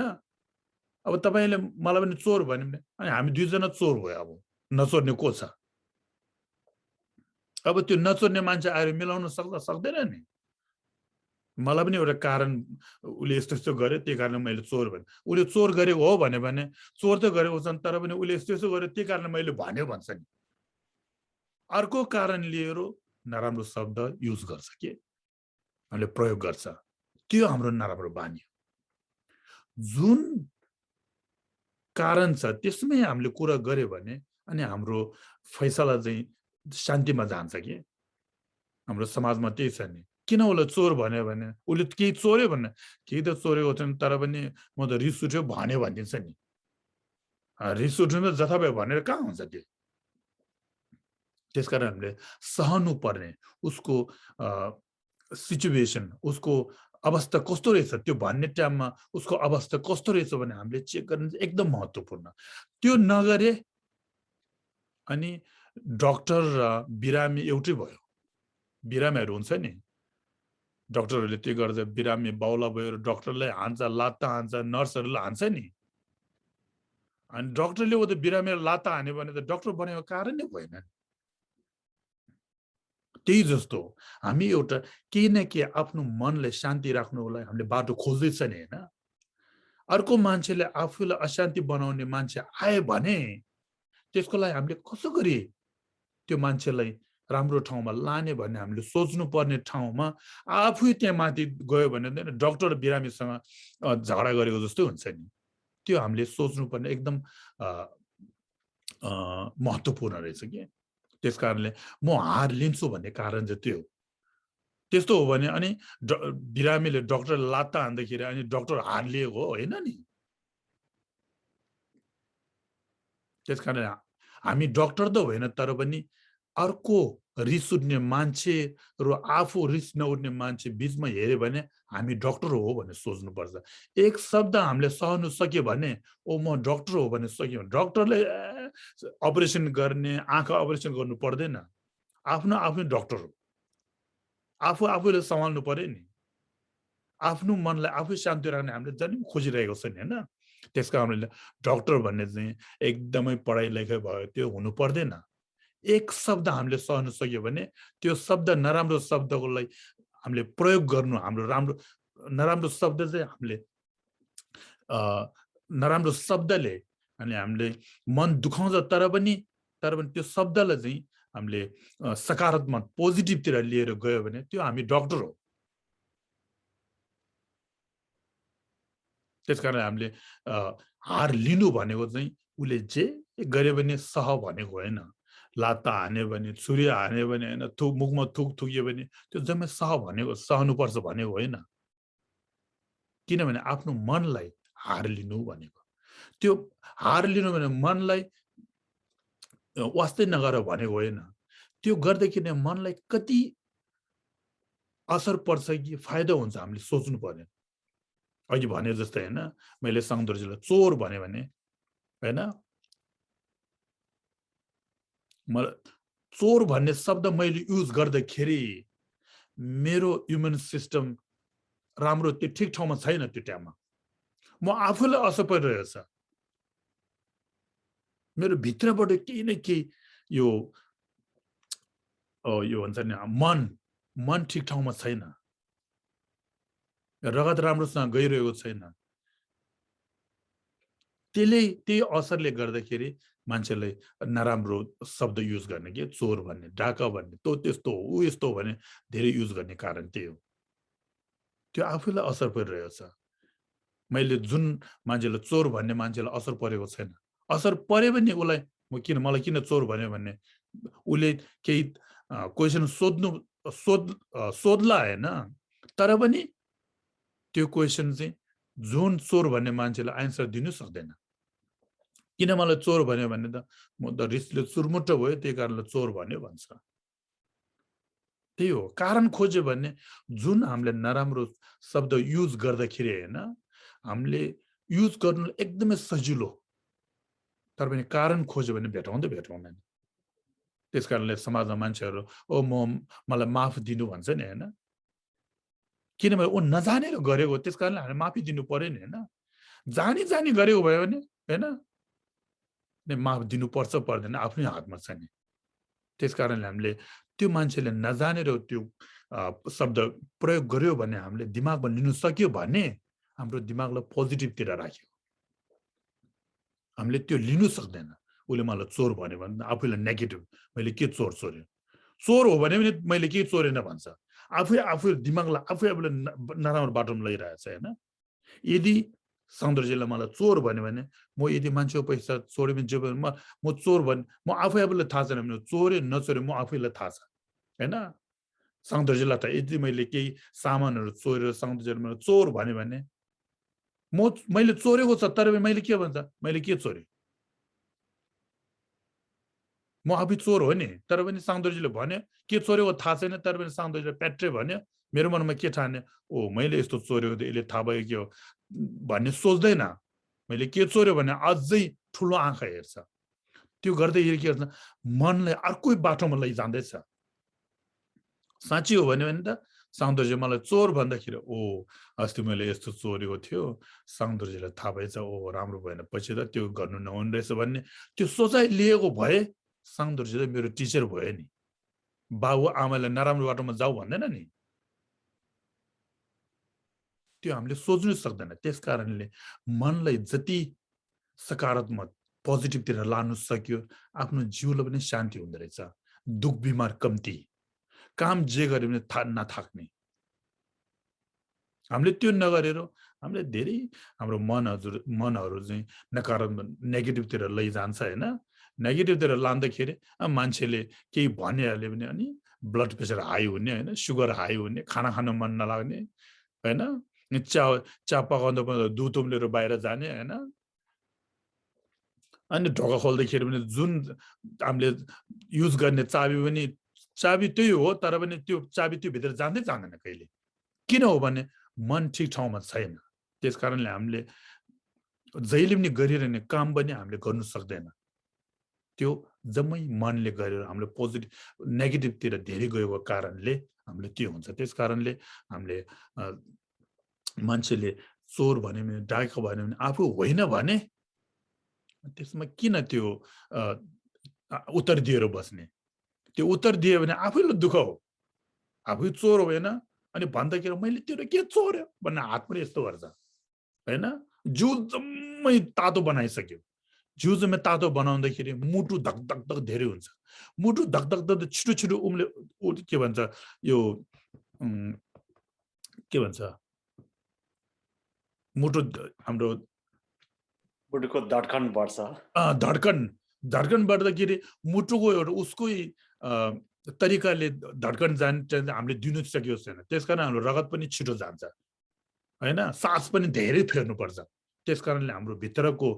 अब तपाईले मलाई पनि चोर भन्यो भने अनि हामी दुईजना चोर भयो, अब नचोर्ने को छ। अब त्यो नचोर्ने मान्छे आएर मिलाउन सक्दैन नि, मलाई पनि एउटा कारण उसले यस्तो यस्तो गर्यो त्यही कारण मैले चोर भने, उसले चोर गरेको हो भने चोर त गरेको छन् तर पनि उसले यस्तो यस्तो गर्यो त्यही कारण मैले भन्यो भन्छ नि। अर्को कारण लिएर नराम्रो शब्द युज गर्छ के हामीले प्रयोग गर्छ त्यो हाम्रो नराम्रो बानी हो जुन कारण छ त्यसमै हामीले कुरा गर्यो भने अनि हाम्रो फैसला चाहिँ शान्तिमा जान्छ के हाम्रो समाजमा त्यही छ नि किन उसले चोर भन्यो भने उसले केही चोर्यो भन्ने केही त चोरेको छैन तर पनि म त रिस उठ्यो भन्यो भनिदिन्छ नि रिस उठ्नु जथाभावी भनेर कहाँ हुन्छ त्यो त्यसकारण हामीले सहनु पर्ने उसको सिचुएसन उसको अवस्था कस्तो रहेछ त्यो भन्ने टाइममा उसको अवस्था कस्तो रहेछ भने हामीले चेक गर्नु एकदम महत्त्वपूर्ण त्यो नगरे अनि डाक्टर र बिरामी एउटै भयो बिरामीहरू हुन्छ नि डाक्टरहरूले त्यो गर्छ बिरामी बाउला भयो डाक्टरलाई हान्छ लात्ता हान्छ नर्सहरूले हान्छ नि अनि डाक्टरले उ त बिरामीलाई लात्ता हान्यो भने त डाक्टर बनेको कारण नै भएन त्यही जस्तो हामी एउटा केही न केही आफ्नो मनलाई शान्ति राख्नुको लागि हामीले बाटो खोज्दैछ नि हैन अर्को मान्छेले आफूलाई अशान्ति बनाउने मान्छे आए भने त्यसको लागि हामीले कसो गरी त्यो मान्छेलाई राम्रो ठाउँमा लाने भन्ने हामीले सोच्नु पर्ने ठाउँमा आफै त्यहाँ माथि गयो भने डाक्टर बिरामीसँग झगडा गरेको जस्तो हुन्छ नि त्यो हामीले सोच्नु पर्ने एकदम महत्त्वपूर्ण रहेछ के त्यसकारणले म हार लिन्छु भन्ने कारण चाहिँ त्यो हो त्यस्तो हो भने अनि बिरामीले डाक्टर लात्ता हान्दाखेरि अनि डाक्टर हार लिएको होइन नि त्यसकारण हामी डाक्टर त होइन तर पनि अर्को रिस उठ्ने मान्छे र आफू रिस नउठ्ने मान्छे बीचमा हेर्यो भने हामी डाक्टर हो भनेर सोच्नुपर्छ एक शब्द हामीले सहनु सक्यो भने ओ म डाक्टर हो भनेर सक्यो डाक्टरले अपरेसन गर्ने आँखा अपरेसन गर्नु पर्दैन आफ्नो आफ्नो डाक्टर हो आफूले सम्हाल्नु पर्यो नि आफ्नो मनलाई आफै शान्ति राख्ने हामीले जति खोजिरहेको छ नि हैन त्यसकारणले डाक्टर भन्ने चाहिँ एकदमै पढाइ लेखाइ भयो त्यो हुनु पर्दैन एक शब्द हामीले सहन सक्यो भने त्यो शब्द नराम्रो शब्दको लागि हामीले प्रयोग गर्नु हाम्रो राम्रो नराम्रो शब्द चाहिँ हामीले नराम्रो शब्दले अनि हामीले मन दुखाउँछ तर पनि त्यो शब्दलाई चाहिँ हामीले सकारात्मक पोजिटिभतिर लिएर गयो भने त्यो हामी डाक्टर हो त्यसकारण हामीले हार लिनु भनेको चाहिँ उले जे गरे भने सह भनेको होइन लात्ता हान्यो भने छुरी हान्यो भने हैन मुखमा थुक्यो भने त्यो जम्मै सह भनेको सहनुपर्छ भनेको होइन किनभने आफ्नो मनलाई हार लिनु भनेको त्यो हार लिनु भने मनलाई वास्तै नगर भनेको होइन त्यो गर्दाखेरि मनलाई कति असर पर्छ कि फाइदा हुन्छ हामीले सोच्नु पर्यो अघि भने जस्तै हैन मैले सङ्गदर्जीलाई चोर भने हैन चोर भन्ने शब्द मैले युज गर्दाखेरि मेरो ह्युमन सिस्टम राम्रो त्यो ठिक ठाउँमा छैन त्यो टाइममा म आफूलाई असर परिरहेछ मेरो भित्रबाट केही न केही यो भन्छ नि मन ठिक ठाउँमा छैन रगत राम्रोसँग गइरहेको छैन त्यही असरले गर्दाखेरि मान्छेलाई नराम्रो शब्द युज गर्ने के चोर भन्ने डाका भन्ने त्यस्तो हो उ यस्तो भने धेरै युज गर्ने कारण त्यही हो त्यो आफूलाई असर परिरहेको छ मैले जुन मान्छेलाई चोर भन्ने मान्छेलाई असर परेको छैन असर परे पनि उलाई मलाई किन चोर भन्यो भन्ने उले केही क्वेसन सोध्ला हैन तर पनि त्यो क्वेसन चाहिँ जुन चोर भन्ने मान्छेलाई आन्सर दिनु सक्दैन किन मलाई चोर भन्यो भने त म त रिसले चुरमुट्ट भयो त्यही कारणले चोर भन्यो भन्छ त्यही हो कारण खोज्यो भने जुन हामीले नराम्रो शब्द युज गर्दाखेरि हैन हामीले युज गर्नु एकदमै सजिलो तर पनि कारण खोज्यो भने भेटाउँदैन त्यसकारणले समाजमा मान्छेहरू मलाई माफ दिनु भन्छ नि हैन किनभने उ नजानेर गरेको त्यसकारणले हामीले माफी दिनु पर्यो नि हैन जानी गरेको भयो भने हैन माफ दिनु पर्छ पर्दैन आफ्नै हातमा छ नि त्यसकारणले हामीले त्यो मान्छेले नजानेर त्यो शब्द प्रयोग गर्यो भने हामीले दिमागमा लिनु सक्यो भने हाम्रो दिमागलाई पोजिटिभतिर राख्यो हामीले त्यो लिनु सक्दैन उसले मलाई चोर भन्यो भने आफूलाई नेगेटिभ मैले के चोर चोर्यो चोर हो भने पनि मैले के चोरेन भन्छ आफू दिमागलाई आफूले नराम्रो बाटोमा लैरहेछ हैन यदि सौन्दर्यले मलाई चोर भन्यो भने म यदि मान्छेको पैसा चोरे भने जे म चोर भने म आफूलाई थाहा छैन भने चोरे नचोरे म आफूलाई थाहा छ हैन सौन्दर्यलाई त यदि मैले केही सामानहरु चोरेर सौन्दर्यले मलाई चोर भन्यो भने मैले चोरेको छ तर मैले के भन्छ मैले के चोरे म आफै चोर हो नि तर पनि सौन्दर्यले भन्यो के चोरेको थाहा छैन तर पनि सौन्दर्यले प्याट्रे भन्यो मेरो मनमा के ठाने ओ मैले यस्तो चोरेको त यसले थाहा भयो के हो भन्ने सोच्दैन मैले के चोर्यो भने अझै ठुलो आँखा हेर्छ त्यो गर्दै के गर्छ मनलाई अर्कै बाटोमा लैजाँदैछ साँच्चै हो भने त सौन्दर्य मलाई चोर भन्दाखेरि ओ अस्ति मैले यस्तो चोरेको थियो सौन्दर्यलाई थाहा भएछ ओ राम्रो भएन पछि त त्यो गर्नु नहुने रहेछ भन्ने त्यो सोचाइ लिएको भए सौन्दर्य मेरो टिचर भयो नि बाबु आमाले नराम्रो बाटोमा जाऊ भन्दैन नि त्यो हामीले सोच्नु सक्दैन त्यसकारणले मनलाई जति सकारात्मक पोजिटिभतिर लानु सक्यो आफ्नो जीवलाई पनि शान्ति हुँदो रहेछ दुख बिमार कम्ती काम जे गरे पनि नथाक्ने हामीले त्यो नगरेर हामीले धेरै हाम्रो मनहरू चाहिँ नकारात्मक नेगेटिभतिर लैजान्छ हैन नेगेटिभतिर लाँदाखेरि मान्छेले केही भनिहाल्यो भने अनि ब्लड प्रेसर हाई हुने हैन सुगर हाई हुने खाना खान मन नलाग्ने हैन चा पकाउँदा दुध उम्लेर बाहिर जाने हैन अनि ढोका खोल्दाखेरि पनि जुन हामीले युज गर्ने चाबी त्यही हो तर पनि त्यो चाबी त्यो भित्र जाँदै जाँदैन कहिले किन हो भने मन ठीक ठाउँमा छैन त्यसकारणले हामीले जहिले पनि गरिरहने काम पनि हामीले गर्न सक्दैन त्यो जम्मै मनले गरेर हामीले पोजिटिभ नेगेटिभतिर धेरै गएको कारणले हामीले त्यो हुन्छ त्यसकारणले हामीले मान्छेले चोर भन्यो भने डाका भन्यो भने आफू होइन भने त्यसमा किन त्यो उत्तर दिएर बस्ने त्यो उत्तर दियो भने आफैले दुःख हो आफै चोर होइन अनि भन्दाखेरि मैले त्यो के चोर्यो भन्ने हात पनि यस्तो गर्छ हैन जिउ जम्मै तातो बनाइसक्यो जिउ जम्मै तातो बनाउँदाखेरि मुटु धक धक धक धेरै हुन्छ मुटु धक धक धक छिटो छिटो के भन्छ यो के भन्छ मुटु हाम्रो मुटुको धड्कन बढ्छ धड्कन बढ्दाखेरि मुटुको एउटा उसकै तरिकाले धड्कन जान्छ हामीले दिनु सकियो छैन त्यसकारण हाम्रो रगत पनि छिटो जान्छ हैन सास पनि धेरै फेर्नुपर्छ त्यसकारणले हाम्रो भित्रको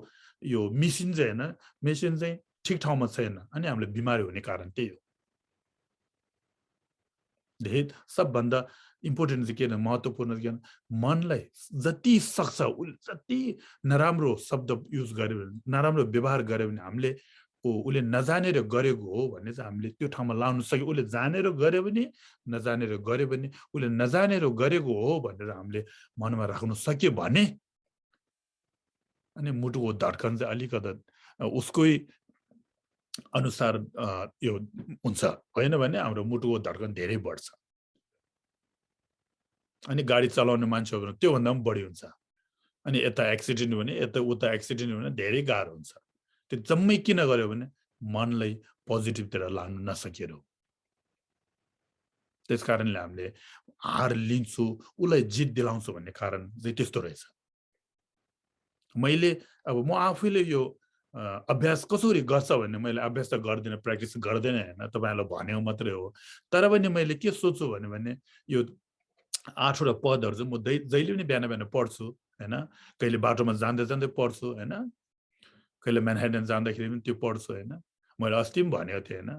यो मेसिन चाहिँ हैन मेसिन चाहिँ ठिक ठाउँमा छैन अनि हामीले बिमारी हुने कारण त्यही हो धेरै सबभन्दा इम्पोर्टेन्ट चाहिँ के महत्त्वपूर्ण के मनलाई जति सक्छ जति नराम्रो शब्द युज गर्यो भने नराम्रो व्यवहार गर्यो भने हामीले उसले नजानेर गरेको हो भन्ने चाहिँ हामीले त्यो ठाउँमा लाउन सक्यो उसले जानेर गर्यो भने नजानेर गर्यो भने उसले नजानेर गरेको हो भनेर हामीले मनमा राख्न सक्यो भने अनि मुटुको धड्कन चाहिँ अलिकति उसकै अनुसार यो हुन्छ होइन भने हाम्रो मुटुको धड्कन धेरै बढ्छ अनि गाडी चलाउने मान्छे हो भने त्योभन्दा पनि बढी हुन्छ अनि यता एक्सिडेन्ट भने यता उता एक्सिडेन्ट भने धेरै गाह्रो हुन्छ त्यो जम्मै किन गर्यो भने मनलाई पोजिटिभतिर लानु नसकेर त्यसकारणले हामीले हार लिन्छु उसलाई जित दिलाउँछु भन्ने कारण चाहिँ त्यस्तो रहेछ मैले अब म आफैले यो अभ्यास कसरी गर्छ भन्ने मैले अभ्यास त गर्दिनँ प्र्याक्टिस गर्दैन हैन तपाईहरुलाई भनेको मात्रै हो तर पनि मैले के सोच्छु भने यो 8वटा पदहरु चाहिँ म जहिले पनि बिहान बिहान पढ्छु हैन कहिले बाटोमा जाँदै जाँदै पढ्छु हैन कहिले म्यानहट्टन जाँदाखेरि पनि त्यो पढ्छु हैन मैले अस्ति पनि भनेको थिएँ हैन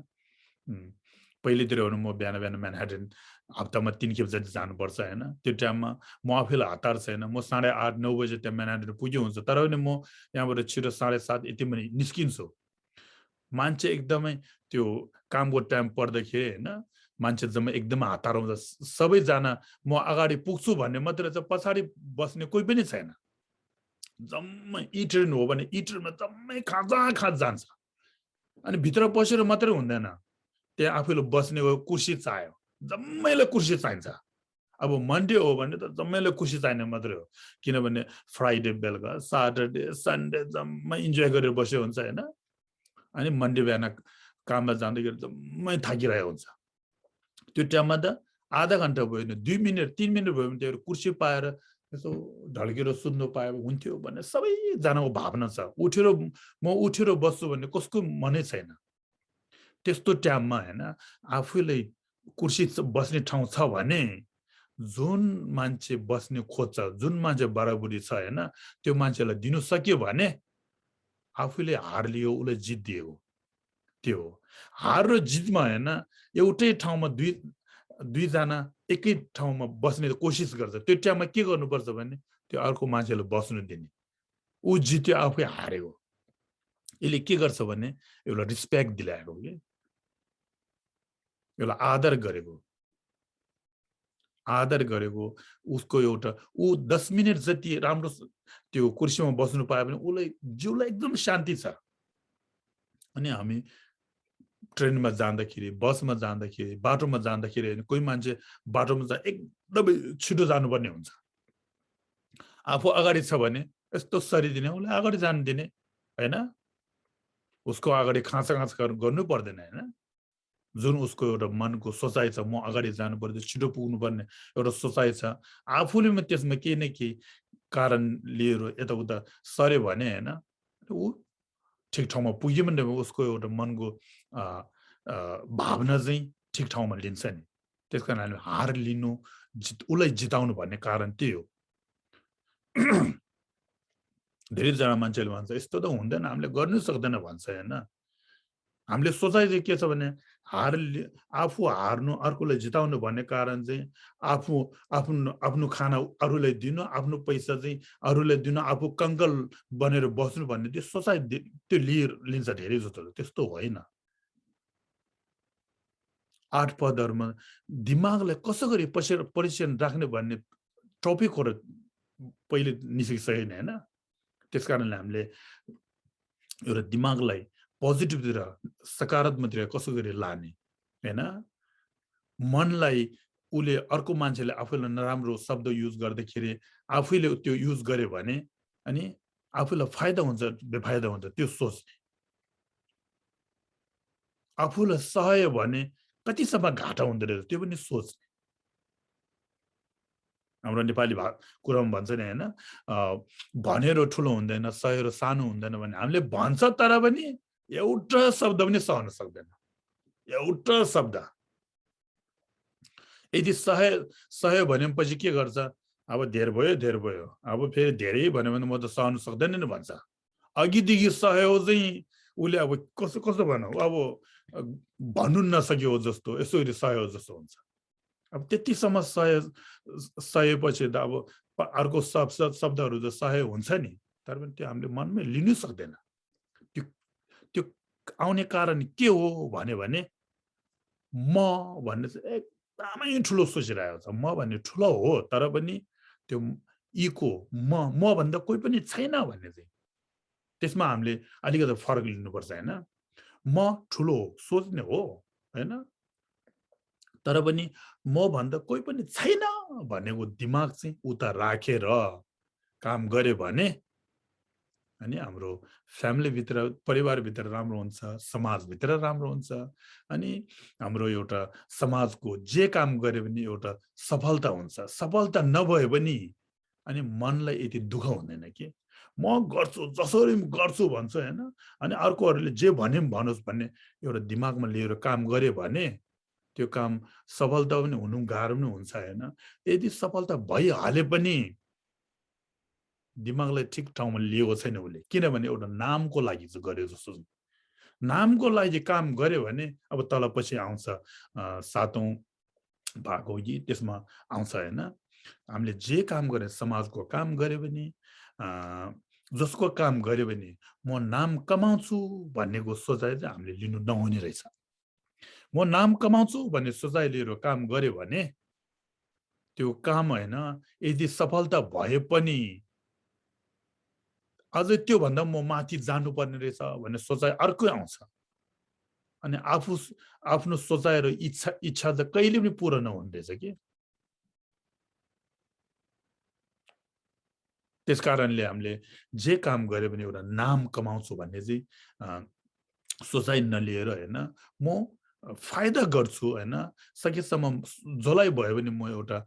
पहिलेतिर हो म बिहान बिहान म्यानहट्टन हप्तामा 3 खेप जति जानुपर्छ हैन त्यो टाइममा म आफैलाई हतार छैन म 8:30 9 बजे त्यहाँ म्यानहट्टन पुग्यो हुन्छ तर पनि म यहाँबाट छिटो 7:30 यति पनि निस्किन्छु मान्छे एकदमै त्यो कामको टाइम पर्दाखेरि हैन मान्छे जम्मै एकदमै हतार हुन्छ सबैजना म अगाडि पुग्छु भन्ने मात्र चाहिँ पछाडी बस्ने कोही पनि छैन जम्मै इ ट्रेन हो भने इ ट्रेनमा जम्मै खाजा जान्छ अनि भित्र पसेर मात्रै हुँदैन त्यहाँ आफूले बस्ने कुर्सी चाहियो जम्मैले कुर्सी चाहिन्छ अब मन्डे हो भने त जम्मैले कुर्सी चाहिने मात्रै हो किनभने फ्राइडे बेलुका सटरडे सन्डे जम्मै इन्जोय गरेर बस्यो हुन्छ हैन अनि मन्डे बिहान काममा जाँदाखेरि जम्मै थाकिरहेको हुन्छ त्यो टाइममा त आधा घन्टा भयो भने 2 मिनेट 3 मिनेट भयो भने त्यो कुर्सी पाएर यसो ढल्केर सुत्नु पाए हुन्थ्यो भन्ने सबैजनाको भावना छ म उठेर बस्छु भन्ने कसको मनै छैन त्यस्तो टाइममा हैन आफूले कुर्सी बस्ने ठाउँ छ भने जुन मान्छे बस्ने खोज्छ जुन मान्छे बराबरी छ हैन त्यो मान्छेलाई दिनु सक्यो भने आफूले हार लियो उले जित दियो त्यो हार र जितमा हैन एउटै ठाउँमा दुई जना एकै ठाउँमा बस्ने कोसिस गर्छ त्यो टाइममा के गर्नुपर्छ भने त्यो अर्को मान्छेले बस्नु दिने उ जित्यो आफै हारेको यसले के गर्छ भने एउटा रिस्पेक्ट दिलाएको के एउटा आदर गरेको उसको एउटा उ 10 मिनेट जति राम्रो त्यो कुर्सीमा बस्नु पाए भने उलाई जिउलाई एकदम शान्ति छ अनि हामी ट्रेनमा जाँदाखेरि बसमा जाँदाखेरि बाटोमा जाँदाखेरि कोही मान्छे बाटोमा एकदमै छिटो जानुपर्ने हुन्छ आफू अगाडि छ भने यस्तो सरिदिने उलाई अगाडि जान दिने हैन उसको अगाडि खाँचा गर्नु पर्दैन हैन जुन उसको एउटा मनको सोचाइ छ म अगाडि जानु पर्छ छिटो पुग्नु पर्ने एउटा सोचाइ छ आफूले म त्यसमा केही न केही कारण लिएर यताउता सर्यो भने हैन उ ठिक ठाउँमा पुग्यो भने उसको एउटा मनको भावना चाहिँ ठिक ठाउँमा लिन्छ नि त्यसकारण हामीले हार लिनु उलाई जिताउनु भन्ने कारण त्यही हो धेरैजना मान्छेले भन्छ यस्तो त हुँदैन हामीले गर्नु सक्दैन भन्छ हैन हामीले सोचाइ चाहिँ के छ भने आफू हार्नु अर्कोलाई जिताउनु भन्ने कारण चाहिँ आफ्नो खाना अरूलाई दिनु आफ्नो पैसा चाहिँ अरूलाई दिनु आफू कंगाल बनेर बस्नु भन्ने त्यो सोचाइ त्यो लिन्छ धेरै जस्तो त्यस्तो होइन 8 पदहरुमा दिमागलाई कसो गरी परिचय राख्ने भन्ने टपिकहरु पहिले निस्किसकेन हैन त्यसकारणले हामीले एउटा दिमागलाई पोजिटिभतिर सकारात्मकतिर कसो गरी लाने हैन मनलाई उले अर्को मान्छेले आफूलाई नराम्रो शब्द युज गर्दाखेरि आफूले त्यो युज गरे भने अनि आफूलाई फाइदा हुन्छ बेफाइदा हुन्छ त्यो सोच आफूलाई सहाय भने कतिसम्म घाटा हुँदै रहेछ त्यो पनि सोच हाम्रो नेपाली कुरामा भन्छ नि हैन भनेर ठुलो हुँदैन सहेर सानो हुँदैन भने हामीले भन्छ तर पनि एउटा शब्द पनि सहन सक्दैन एउटा शब्द यदि सह्यो भनेपछि के गर्छ अब धेर भयो अब फेरि धेरै भन्यो भने म त सहन सक्दैन नि भन्छ अघिदेखि सहयो चाहिँ उले अब कस्तो भन्नु अब भन्नु नसक्यो जस्तो यसरी सहयो जस्तो हुन्छ अब त्यतिसम्म सहेपछि त अब अर्को शब्दहरू त सहयो हुन्छ नि तर पनि त्यो हामीले मनमै लिनु सक्दैन त्यो आउने कारण के हो भने म भन्ने चाहिँ एकदमै ठुलो सोचिरहेको छ म भन्ने ठुलो हो तर पनि त्यो इको म भन्दा कोही पनि छैन भन्ने चाहिँ त्यसमा हामीले अलिकति फरक लिनुपर्छ हैन म ठुलो सोच्ने हो हैन तर पनि म भन्दा कोही पनि छैन भनेको दिमाग चाहिँ उता राखेर काम गरे भने अनि हाम्रो फ्यामिली भित्र परिवार भित्र राम्रो हुन्छ समाज भित्र राम्रो हुन्छ अनि हाम्रो एउटा समाजको जे काम गरे पनि एउटा सफलता हुन्छ सफलता नभए पनि अनि मनलाई यति दुःख हुँदैन के म गर्छु जसरी गर्छु भन्छ हैन अनि अर्कोहरुले जे भने भनोस् भन्ने एउटा दिमागमा लिएर काम गरे भने त्यो काम सफलता पनि हुनु गाह्रो पनि हुन्छ हैन यदि सफलता भइहाले पनि दिमागलाई ठिक ठाउँमा लिएको छैन उले किनभने एउटा नामको लागि चाहिँ गर्यो जस्तो नामको लागि काम गर्यो भने अब तल पछि आउँछ 7औं भाग हो कि त्यसमा आउँछ हैन हामीले जे काम गरे समाजको काम गरे पनि जसको काम गरे पनि म नाम कमाउँछु भन्नेको सोचाइ चाहिँ हामीले लिनु नहुने रहेछ म नाम कमाउँछु भन्ने सोचाइ लिएर काम गरे भने त्यो काम हैन यदि सफलता भए पनि अझै त्यो भन्दा म माथि जानुपर्ने रहेछ भन्ने सोचाइ अर्कै आउँछ अनि आफ्नो सोचाइ र इच्छा त कहिले पनि पूरा नहुने रहेछ के त्यसकारणले हामीले जे काम गरे पनि एउटा नाम कमाउँछु भन्ने चाहिँ सोचाइ नलिएर हैन म फाइदा गर्छु हैन सकेसम्म जसलाई भयो भने म एउटा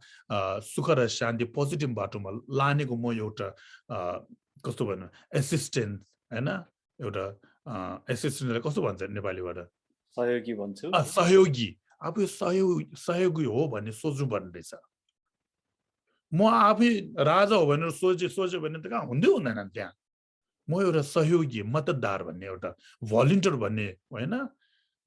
सुख र शान्ति पोजिटिभ बाटोमा लानेको म एउटा कस्तो भन्नु एसिस्टेन्ट हैन एउटा एसिस्टेन्टलाई कस्तो भन्छ नेपालीबाट सहयोगी भन्छु सहयोगी अब यो सहयोगी हो भन्ने सोच्नु पर्ने रहेछ म आफै राजा हो भनेर सोच्यो भने त कहाँ हुँदै हुँदैन त्यहाँ म एउटा सहयोगी मतदार भन्ने एउटा भलिन्टियर भन्ने हैन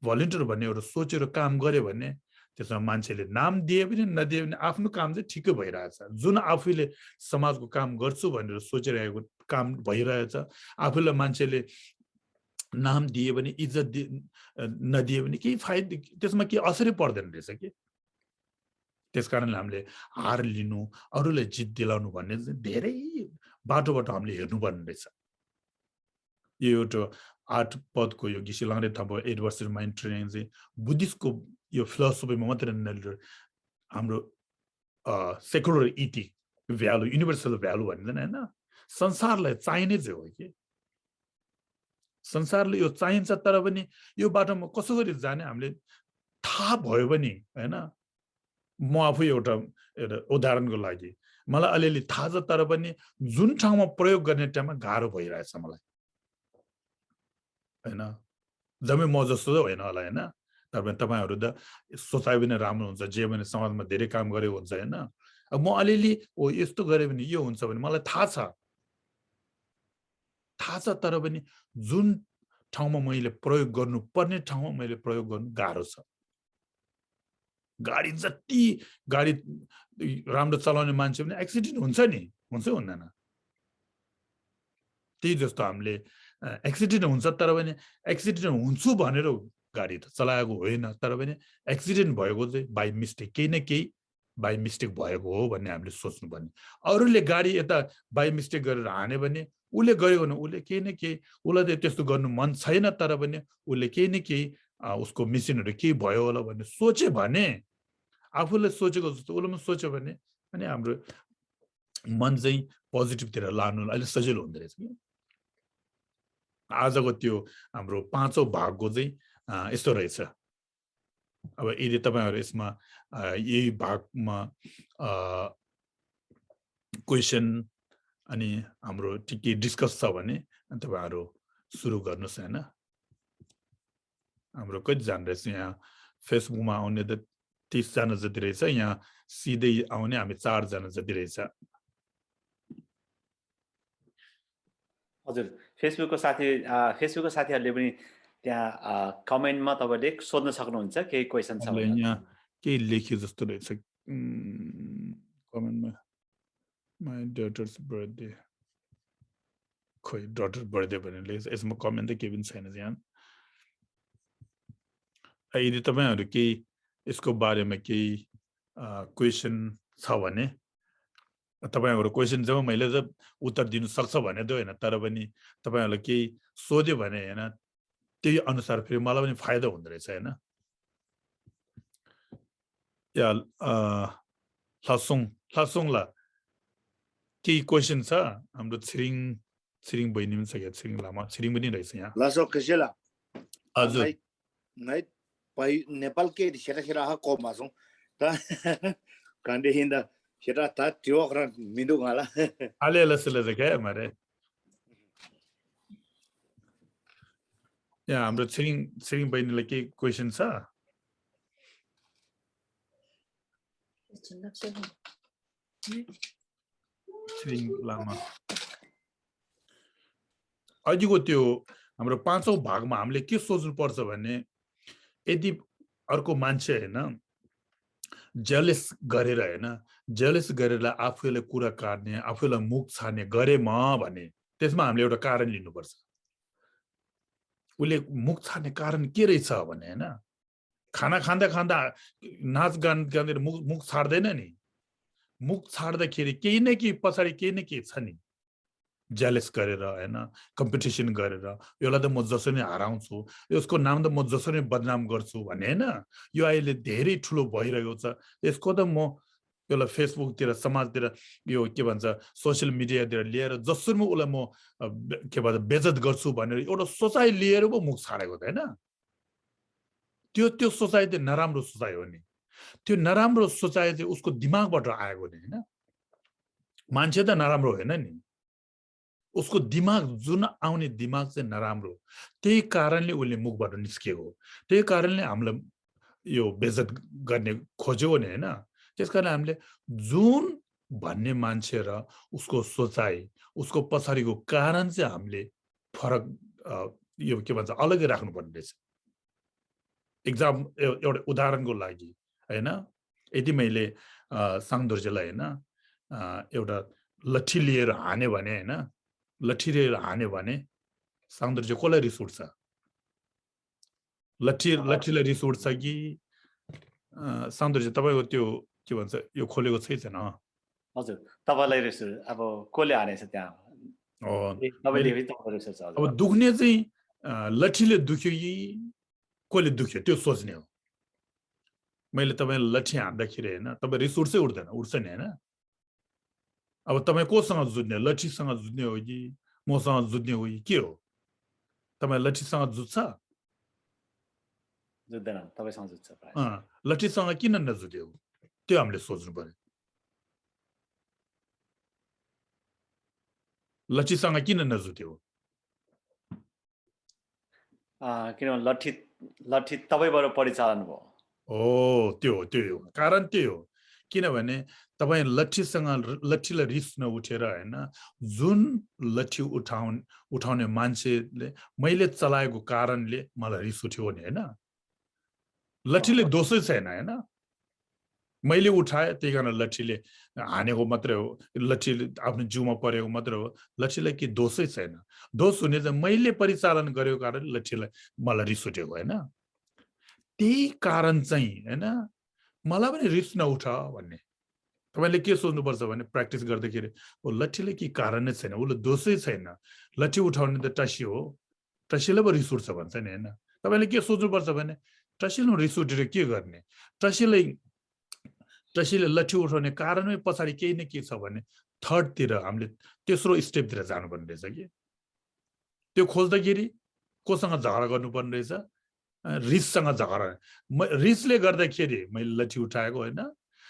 भलिन्टियर भन्ने एउटा सोचेर काम गरे भने त्यसमा मान्छेले नाम दिए पनि नदिए पनि आफ्नो काम चाहिँ ठिकै भइरहेछ जुन आफूले समाजको काम गर्छु भनेर सोचिरहेको काम भइरहेछ आफूलाई मान्छेले नाम दिए पनि इज्जत नदिए पनि केही फाइदा त्यसमा केही असरै पर्दैन रहेछ के त्यसकारणले हामीले हार लिनु अरूलाई जित दिलाउनु भन्ने धेरै बाटोबाट हामीले हेर्नुपर्ने रहेछ यो एउटा 8 पदको यो घिसिलाङ्रे थापा एडभर्सिटी माइन्ड ट्रेनिङ चाहिँ बुद्धिस्टको यो फिलोसफीमा मात्रै नलिएर हाम्रो secular ethic value universal value भनिँदैन हैन संसारलाई चाहिने चाहिँ हो कि संसारले यो चाहिन्छ तर पनि यो बाटोमा कसो गरी जाने हामीले थाहा भयो भने हैन म आफै एउटा उदाहरणको लागि मलाई अलिअलि थाहा छ तर पनि जुन ठाउँमा प्रयोग गर्ने टाइममा गाह्रो भइरहेछ मलाई हैन जम्मै म जस्तो त होइन होला हैन तर पनि तपाईहरु त सोचाइ पनि राम्रो हुन्छ जे भने समाजमा धेरै काम गरेको हुन्छ हैन अब म अलिअलि ओ यस्तो गरे भने यो हुन्छ भने मलाई थाहा छ तर पनि जुन ठाउँमा मैले प्रयोग गर्नु पर्ने ठाउँमा मैले प्रयोग गर्नु गाह्रो छ गाडी जति गाडी राम्रो चलाउने मान्छे पनि एक्सिडेन्ट हुन्छ नि हुन्छ हुँदैन त्यही जस्तो हामीले एक्सिडेन्ट हुन्छ तर पनि एक्सिडेन्ट हुन्छु भनेर गाडी त चलाएको होइन तर पनि एक्सिडेन्ट भएको चाहिँ बाइ मिस्टेक केही न केही बाइ मिस्टेक भएको हो भन्ने हामीले सोच्नु पर्ने अरूले गाडी यता बाइ मिस्टेक गरेर हाने भने उले गरेको न उले केही न केही उलाई त्यस्तो गर्नु मन छैन तर पनि उले केही न केही उसको मिसिनहरु केही भयो होला भन्ने सोचे भने आफूले सोचेको जस्तो उले पनि सोच्यो भने अनि हाम्रो मन चाहिँ पोजिटिभतिर लानु अहिले सजिलो हुँदै रहेछ के आजको त्यो हाम्रो पाँचौं भागको चाहिँ यस्तो रहेछ अब यदि तपाईहरु यसमा यही भागमा क्वेशन अनि हाम्रो टिके डिस्कस छ भने तपाईहरु सुरु गर्नुस् हैन हाम्रो कति जना रहेछ यहाँ फेसबुकमा आउने त 30 जना जति रहेछ यहाँ सिधै आउने हामी 4 जना जति रहेछ हजुर फेसबुकको साथीहरुले पनि त्यहाँ कमेन्टमा तपाईले सोध्न सक्नुहुन्छ केही क्वेशन छ भने यहाँ केही लेख्यो जस्तो रहेछ कमेन्टमा माइ डटर्स बर्थडे खोइ डटर बर्थडे भनेर लेख्छ यसमा कमेन्ट त केही पनि छैन यहाँ यदि तपाईहरु केही यसको बारेमा केही क्वेशन छ भने तपाईहरुको क्वेशन जब मैले त उत्तर दिन सक्छ भने त हैन तर पनि तपाईहरुले केही सोध्यो भने हैन त्यही अनुसार फेरि मलाई पनि फाइदा हुँदै रहेछ हैन या लासुङला केही क्वेशन छ हाम्रो छिरिङ बहिनी पनि छ या छिरिङ लामा छिरिङ पनि रहेछ यहाँ लासो केसेला हजुर नाइ पै नेपाल के सेरा हा को मासुङ त काण्डे हिँदा सेरा त त्यो अखरा मिदु गाला आले लसले के मारे या हाम्रो छिरिङ बहिनीलाई के क्वेशन छ छिरिङ लामा अहिलेको त्यो हाम्रो पाँचौं भागमा हामीले के सोच्नु पर्छ भने यदि अर्को मान्छे हैन जेलस गरेर आफूले कुरा काट्ने आफूलाई मुख छाड्ने गरे म भने त्यसमा हामीले एउटा कारण लिनुपर्छ उले मुख छाड्ने कारण के रहेछ भने हैन खाना खाँदा नाच गान गर्दै मुख छाड्दैन नि मुख छाड्दाखेरि केही न केही पछाडी केही न केही छ नि जेलस गरेर हैन कम्पिटिसन गरेर यसलाई त म जसरी हराउँछु यसको नाम त म जसरी बदनाम गर्छु भन्ने हैन यो अहिले धेरै ठुलो भइरहेको छ यसको त म यसलाई फेसबुकतिर समाजतिर यो के भन्छ सोशल मिडियातिर लिएर जसरी म उसलाई म के भन्छ बेइज्जत गर्छु भनेर एउटा सोचाइ लिएर पो मुख छाडेको त हैन त्यो सोचाइ चाहिँ नराम्रो सोचाइ हो नि त्यो नराम्रो सोचाइ चाहिँ उसको दिमागबाट आएको नि हैन मान्छे त नराम्रो होइन नि उसको दिमाग जुन आउने दिमाग चाहिँ नराम्रो त्यही कारणले उसले मुखबाट निस्केको त्यही कारणले हामीलाई यो बेइज्जत गर्ने खोज्यो नि हैन त्यसकारण हामीले जुन भन्ने मान्छे र उसको सोचाइ उसको पछाडीको कारण चाहिँ हामीले फरक यो के भन्छ अलग्गै राख्नु पर्ने रहेछ एक्जाम एउटा उदाहरणको लागि हैन यदि मैले साङदुर्जेलाई हैन एउटा लट्ठी लिएर हाने भने हैन लट्ठी लिएर हाने भने साङदुर्जे कसलाई रिस उठ्छ लट्ठीलाई रिस उठ्छ कि साङदुर्जे तपाईको त्यो के भन्छ यो खोलेको छैन हजुर तपाईलाई रिस अब कोले हानेछ त्यहाँ तपाईले फेरि तपाईको रिस छ अब दुख्ने चाहिँ लट्ठीले दुख्यो कि कसले दुख्यो त्यो सोच्ने हो मैले तपाईलाई लट्ठी हान्दाखेरि हैन तपाई रिस उठ्छ उठ्दैन उठ्छ नि हैन अब तपाई कोसँग जुझ्ने लट्ठीसँग जुझ्ने हो कि मसँग जुझ्ने हो कि के हो तपाई लट्ठीसँग जुझ्छ जुझ्दैन तपाईसँग जुझ्छ लट्ठीसँग किन नजुझ्यो त्यो हामीले सोच्नु पर्यो लट्ठीसँग किन नजुझ्यो किनभने लट्ठी तपाईबाट परिचालन भयो त्यो कारण त्यो हो किनभने तपाई लट्ठीलाई रिस नउठेर हैन जुन लट्ठी उठाउने मान्छेले मैले चलाएको कारणले मलाई रिस उठ्यो नि हैन लट्ठीले दोषै छैन हैन मैले उठाए त्यही कारण लट्ठीले हानेको मात्रै हो लट्ठीले आफ्नो जिउमा परेको मात्रै हो लट्ठीलाई के दोषै छैन दोष हुने चाहिँ मैले परिचालन गरेको कारण लट्ठीलाई मलाई रिस उठेको हैन त्यही कारण चाहिँ हैन मलाई पनि रिस नउठ भन्ने तपाईले के सोच्नुपर्छ भने प्र्याक्टिस गर्दाखेरि ओ लट्ठीले के कारण नै छैन उसले दोषै छैन लट्ठी उठाउने त टसी हो टसीले पो रिस उठ्छ भन्छ नि हैन तपाईले के सोच्नुपर्छ भने टसीले रिस उठेर के गर्ने टसीले लट्ठी उठाउने कारणमै पछाडि केही न के छ भने थर्डतिर हामीले तेस्रो स्टेपतिर जानुपर्ने रहेछ कि त्यो खोज्दाखेरि कोसँग झगडा गर्नुपर्ने रहेछ रिससँग झगडा रिसले गर्दाखेरि मैले लट्ठी उठाएको होइन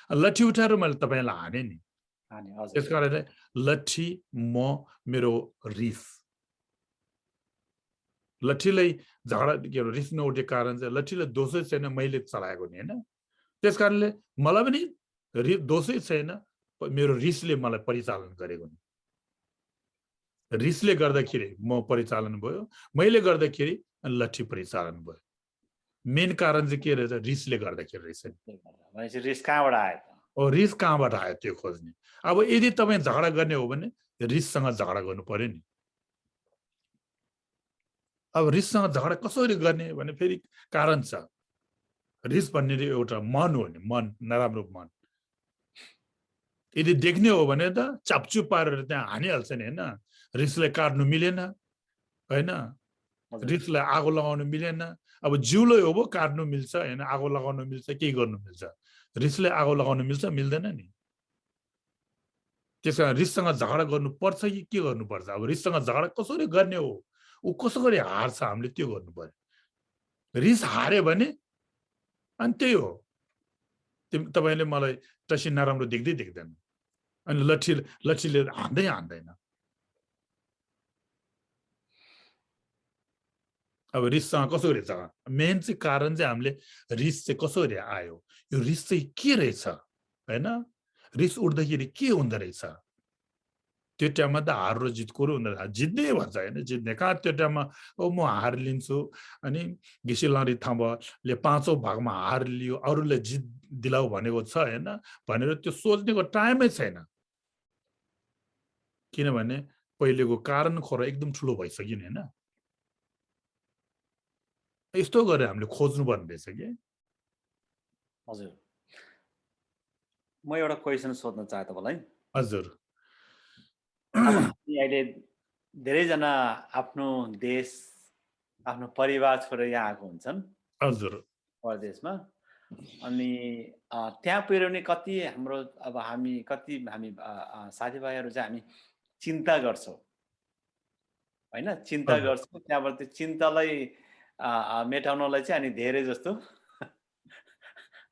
लट्ठी उठाएर मैले तपाईलाई हाने नि त्यसकारणले लट्ठी मेरो रिस लट्ठीलाई झगडा के रिस नउठेको कारण चाहिँ लट्ठीलाई दोषै छैन मैले चलाएको नि हैन त्यसकारणले मलाई पनि दोषै छैन मेरो रिसले मलाई परिचालन गरेको नि रिसले गर्दाखेरि म परिचालन भयो मैले गर्दाखेरि लट्ठी परिचालन भयो मेन कारण चाहिँ के रहेछ रिसले गर्दाखेरि रहेछ भनेपछि रिस कहाँबाट आयो रिस कहाँबाट आयो त्यो खोज्ने अब यदि तपाई झगडा गर्ने हो भने रिससँग झगडा गर्नु पर्यो नि अब रिससँग झगडा कसरी गर्ने भने फेरि कारण छ रिस भन्ने एउटा मन हो नि मन नराम्रो मन यदि देख्ने हो भने त चापचुप पारेर त्यहाँ हानिहाल्छ नि हैन रिसलाई काट्नु मिलेन हैन रिसलाई आगो लगाउनु मिलेन अब जिउलाई हो काट्नु मिल्छ हैन आगो लगाउनु मिल्छ के गर्नु मिल्छ रिसले आगो लगाउनु मिल्छ मिल्दैन नि त्यसकारण रिससँग झगडा गर्नु पर्छ कि के गर्नु पर्छ अब रिससँग झगडा कसरी गर्ने हो उ कसरी हार्छ हामीले त्यो गर्नु पर्यो रिस हार्यो भने अनि त्यही हो तपाईले मलाई टसी नराम्रो देख्दैन अनि लट्ठीले हान्दैन अब रिससँग कसरी छ मेन चाहिँ कारण चाहिँ हामीले रिस चाहिँ कसरी आयो यो रिस चाहिँ के रहेछ हैन रिस उठ्दाखेरि के हुँदो रहेछ त्यो टाइममा त हार र जित कुरो हुँदैन जित्ने भन्छ हैन जित्ने कहाँ त्यो टाइममा म हार लिन्छु अनि घिसिलारी थाम्बाले 5औं भागमा हार लियो अरूले जित दिलाउ भनेको छ हैन भनेर त्यो सोच्नेको टाइमै छैन किनभने पहिलेको कारण खोर एकदम ठुलो भइसक्यो नि हैन यस्तो गरे हामीले खोज्नु पर्ने रहेछ के हजुर म एउटा क्वेशन सोध्न चाहे तपाईलाई हजुर अहिले धेरैजना आफ्नो देश आफ्नो परिवार छोडेर यहाँ आएको हुन्छन् हजुर परदेशमा अनि त्यहाँ पुर्याउने कति हाम्रो अब हामी साथीभाइहरू चाहिँ हामी चिन्ता गर्छौँ हैन चिन्ता हजुर गर्छौँ त्यहाँबाट त्यो चिन्तालाई मेटाउनलाई चाहिँ अनि धेरै जस्तो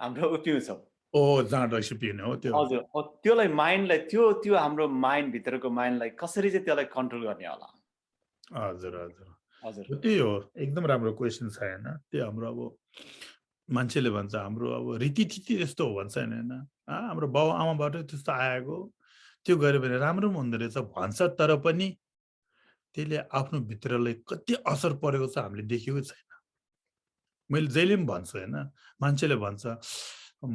हाम्रो पिउँछौँ ओ जाँड रहेछ पिउने हो त्यो हजुर त्योलाई माइन्डलाई त्यो हाम्रो माइन्ड भित्रको माइन्डलाई कसरी चाहिँ त्यसलाई कन्ट्रोल गर्ने होला हजुर हजुर हजुर त्यही हो एकदम राम्रो क्वेसन छ हैन त्यो हाम्रो अब मान्छेले भन्छ हाम्रो अब रीतिथिति त्यस्तो हो भन्छ हैन हाम्रो बाउ आमाबाट त्यस्तो आएको त्यो गरे भने राम्रो पनि हुँदो रहेछ भन्छ तर पनि त्यसले आफ्नो भित्रलाई कति असर परेको छ हामीले देखेको छैन मैले जहिले पनि भन्छु हैन मान्छेले भन्छ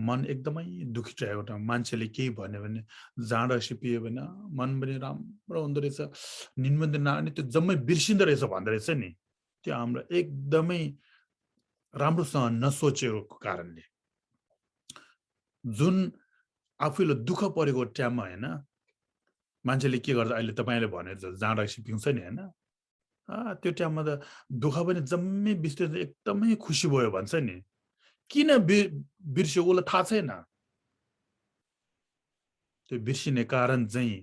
मन एकदमै दुखी रहेको ठाउँ मान्छेले केही भन्यो भने जाँड सिपियो भने मन पनि राम्रो हुँदो रहेछ निन्द अनि त्यो जम्मै बिर्सिँदो रहेछ भन्दो रहेछ नि त्यो हाम्रो एकदमै राम्रोसँग नसोचेको कारणले जुन आफूले दुःख परेको टाइममा हैन मान्छेले के गर्छ अहिले तपाईले भने जाँड सिपिन्छ नि हैन त्यो टाइममा त दुःख पनि जम्मै बिर्सेर एकदमै खुसी भयो भन्छ नि किन बिर्स्यो उसलाई थाहा छैन त्यो बिर्सिने कारण चाहिँ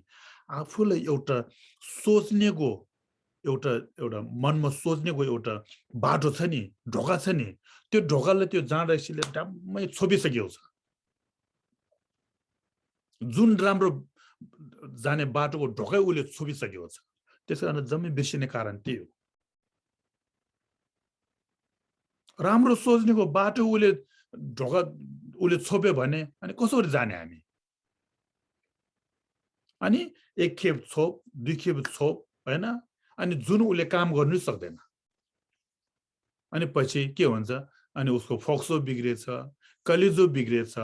आफूलाई एउटा सोच्नेको एउटा मनमा सोच्नेको एउटा बाटो छ नि ढोका छ नि त्यो ढोकालाई त्यो जाँडैसीले डम्मै छोपिसकेको छ जुन राम्रो जाने बाटोको ढोकै उसले छोपिसकेको छ त्यसकारण जम्मै बिर्सिने कारण त्यही हो राम्रो सोच्नेको बाटो उसले ढोका उसले छोप्यो भने अनि कसरी जाने हामी अनि एक खेप छोप दुई खेप छोप हैन अनि जुन उसले काम गर्नु सक्दैन अनि पछि के हुन्छ अनि उसको फोक्सो बिग्रेछ कलेजो बिग्रेछ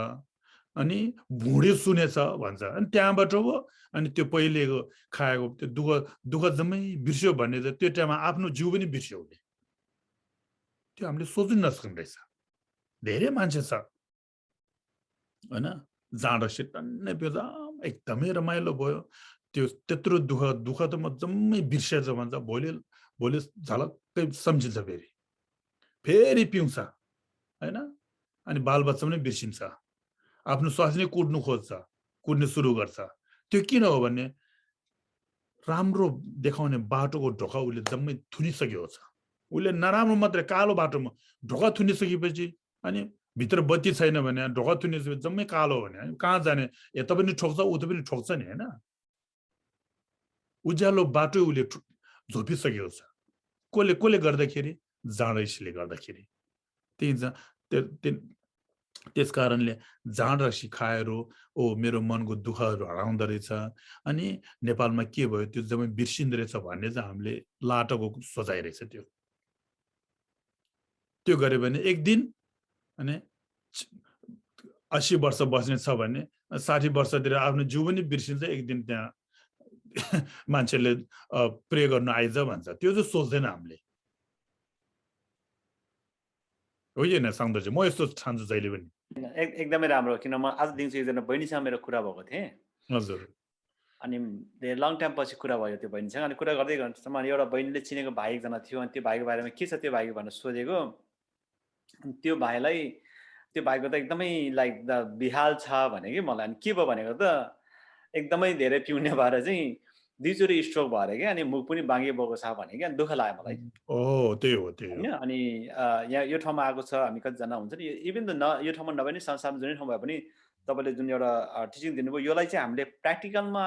अनि भुँडी सुनेछ भन्छ अनि त्यहाँबाट हो अनि त्यो पहिलेको खाएको त्यो दुःख जम्मै बिर्स्यो भन्ने त्यो टाइममा आफ्नो जिउ पनि बिर्स्यो उसले त्यो हामीले सोच्नु नसक्ने रहेछ धेरै मान्छे छ हैन जाँडसी टन्नै बेला एकदमै रमाइलो भयो त्यो त्यत्रो दुःख त म जम्मै बिर्सेछ भन्छ भोलि झलक्कै सम्झिन्छ फेरि पिउँछ हैन अनि बालबच्चा पनि बिर्सिन्छ आफ्नो स्वास्नी कुद्नु सुरु गर्छ त्यो किन हो भने राम्रो देखाउने बाटोको ढोका उसले जम्मै थुनिसकेको छ उसले नराम्रो मात्रै कालो बाटोमा ढोका थुनिसकेपछि अनि भित्र बत्ती छैन भने ढोका थुनिसकेपछि जम्मै कालो भने कहाँ जाने यता पनि ठोक्छ उता पनि ठोक्छ नि हैन उज्यालो बाटो उसले झोपिसकेको छ कसले गर्दाखेरि जाँडैसीले गर्दाखेरि त्यस कारणले जाँड रक्सी खाएर मेरो मनको दुःखहरू हराउँदो रहेछ अनि नेपालमा के भयो त्यो जम्मै बिर्सिँदो रहेछ भन्ने चाहिँ हामीले लाटोको सोचाइ रहेछ त्यो गरे भने एक दिन अनि 80 वर्ष बस्ने छ भने 60 वर्षतिर आफ्नो जिउ पनि बिर्सिन्छ एक दिन त्यहाँ मान्छेले प्रे गर्न आइज भन्छ त्यो चाहिँ सोच्दैन हामीले हो होइन सङ्गदर्जी म यस्तो ठान्छु जहिले पनि एकदमै राम्रो किन म आज दिउँसो एकजना बहिनीसँग मेरो कुरा भएको थिएँ हजुर अनि धेरै लङ टाइम पछि कुरा भयो त्यो बहिनीसँग अनि कुरा गर्दै गर्नुसम्म एउटा बहिनीले चिनेको भाइ एकजना थियो अनि त्यो भाइको बारेमा के छ त्यो भाइको भनेर सोधेको अनि त्यो भाइको त एकदमै लाइक द बिहाल छ भने कि मलाई अनि के भयो भनेको त एकदमै धेरै पिउने भएर चाहिँ दुईचोटि स्ट्रोक भएर क्या अनि मुख पनि बाङ्गे भएको छ भने क्या दुःख लाग्यो मलाई त्यही हो होइन अनि यहाँ यो ठाउँमा आएको छ हामी कतिजना हुन्छ नि इभन त यो ठाउँमा नभए नि संसारमा जुनै ठाउँ भए पनि तपाईँले जुन एउटा टिचिङ दिनुभयो योलाई चाहिँ हामीले प्र्याक्टिकलमा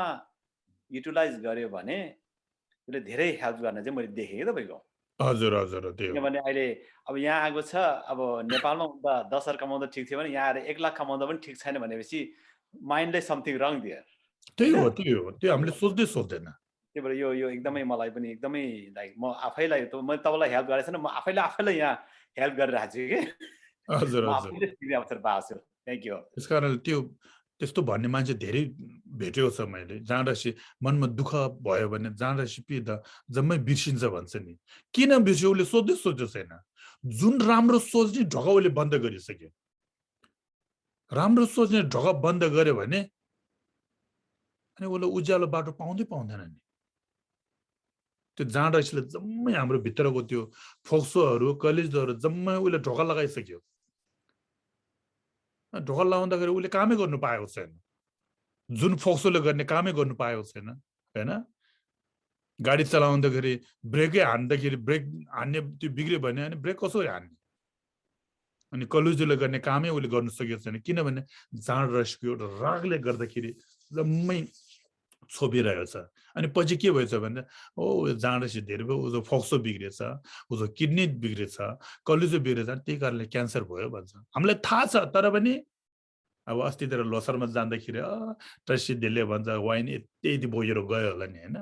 युटिलाइज गर्यो भने यसले धेरै हेल्प गर्ने चाहिँ मैले देखेँ तपाईँको हजुर किनभने अहिले अब यहाँ आएको छ अब नेपालमा हुँदा 10,000 कमाउँदा ठिक थियो भने यहाँ आएर 1 लाख कमाउँदा पनि ठिक छैन भनेपछि माइन्डले समथिङ रङ दियो त्यही हो त्यो हामीले सोच्दैन त्यही भएर यो एकदमै मलाई पनि एकदमै लाइक म आफैलाई मैले तपाईँलाई हेल्प गरेको छैन म आफैलाई यहाँ हेल्प गरिरहेको छु कि हजुर अवसर पाएको छु थ्याङ्क यू त्यस कारण त्यस्तो भन्ने मान्छे धेरै भेटेको छ मैले जाँडसी मनमा दुःख भयो भने जाँडसी पिँदा जम्मै बिर्सिन्छ भन्छ नि किन बिर्स्यो उसले सोच्दै छैन जुन राम्रो सोच्ने ढोका उसले बन्द गरिसक्यो राम्रो सोच्ने ढोका बन्द गर्यो भने अनि उसले उज्यालो बाटो पाउँदैन नि त्यो जाँडसीले जम्मै हाम्रो भित्रको त्यो फोक्सोहरू कलेजोहरू जम्मै उसले ढोका लगाइसक्यो ढोका लाउँदाखेरि उसले कामै गर्नु पाएको छैन जुन फोक्सोले गर्ने कामै गर्नु पाएको छैन हैन गाडी चलाउँदाखेरि ब्रेकै हान्दाखेरि ब्रेक हान्ने त्यो बिग्रियो भने अनि ब्रेक कसरी हान्ने अनि कलुजुले गर्ने कामै उसले गर्न सकेको छैन किनभने जाँड रसको एउटा रागले गर्दाखेरि जम्मै छोपिरहेको छ अनि पछि के भएछ भने ओ जाँड रस धेरै भयो उसको फोक्सो बिग्रेछ उसको किडनी बिग्रेछ कलुजो बिग्रेछ त्यही कारणले क्यान्सर भयो भन्छ हामीलाई थाहा छ तर पनि अब अस्तितिर लोसरमा जाँदाखेरि ट्रसी दिले भन्छ वाइन यति बोकेर गयो होला नि हैन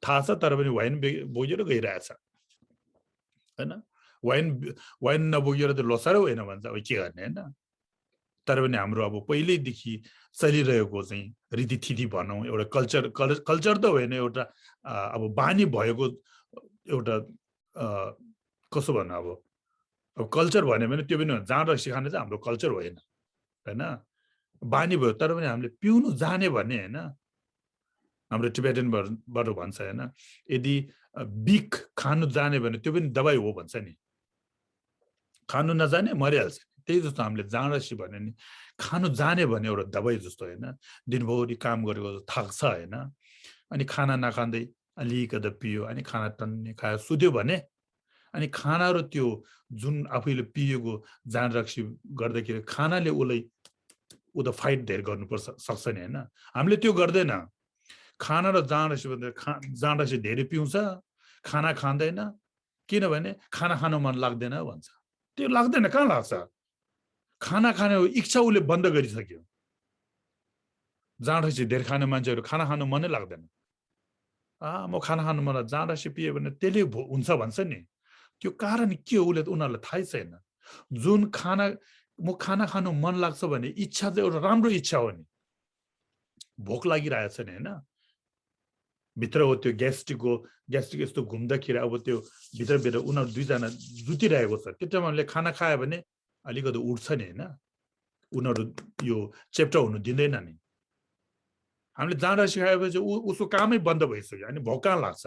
थाहा छ तर पनि वाइन बोकेर गइरहेछ हैन वाइन नबोकेर त लोसारै होइन भन्छ अब के गर्ने हैन तर पनि हाम्रो अब पहिल्यैदेखि चलिरहेको चाहिँ रीतिथिति भनौँ एउटा कल्चर त होइन एउटा अब बानी भएको एउटा कसो भन्नु अब कल्चर भन्यो भने त्यो पनि जाँड सिकाउने चाहिँ हाम्रो कल्चर होइन हैन बानी भयो तर पनि हामीले पिउनु जाने भन्ने हैन हाम्रो टिबेटनबाट भन्छ हैन यदि बिक खानु जाने भने त्यो पनि दबाई हो भन्छ नि खानु नजाने मरिहाल्छ त्यही जस्तो हामीले जाँडसी भन्यो नि खानु जाने भने एउटा दबाई जस्तो हैन दिनभरि काम गरेको थाक्छ हैन अनि खाना नखाँदै अलिकति पियो अनि खाना टन्ने खायो सुत्यो भने अनि खाना र त्यो जुन आफैले पिएको जाँडरक्सी गर्दाखेरि खानाले उसलाई उता फाइट धेरै गर्नुपर्छ सक्छ नि हैन हामीले त्यो गर्दैन खाना र जाँडसी भन्दा जाँडसी धेरै पिउँछ खाना खाँदैन किनभने खाना खान मन लाग्दैन भन्छ त्यो लाग्दैन कहाँ लाग्छ खाना खाने इच्छा उसले बन्द गरिसक्यो जाँडसी धेरै खाने मान्छेहरू खाना खानु मनै लाग्दैन म खाना खानु मलाई जाँडसी पिए भने त्यसले हुन्छ भन्छ नि त्यो कारण के हो उनीहरूलाई थाहै छैन जुन खाना खानु मन लाग्छ भने इच्छा चाहिँ एउटा राम्रो इच्छा हो नि भोक लागिरहेछ नि हैन भित्र हो त्यो ग्यास्ट्रिक यस्तो घुम्दाखेरि अब त्यो भित्रभित्र उनीहरू दुईजना जुतिरहेको छ त्यो टाइमले खाना खायो भने अलिकति उठ्छ नि हैन उनीहरू यो चेप्टा हुनु दिँदैन नि हामीले जाँडा सिकाएपछि उसको कामै बन्द भइसक्यो अनि भोक कहाँ लाग्छ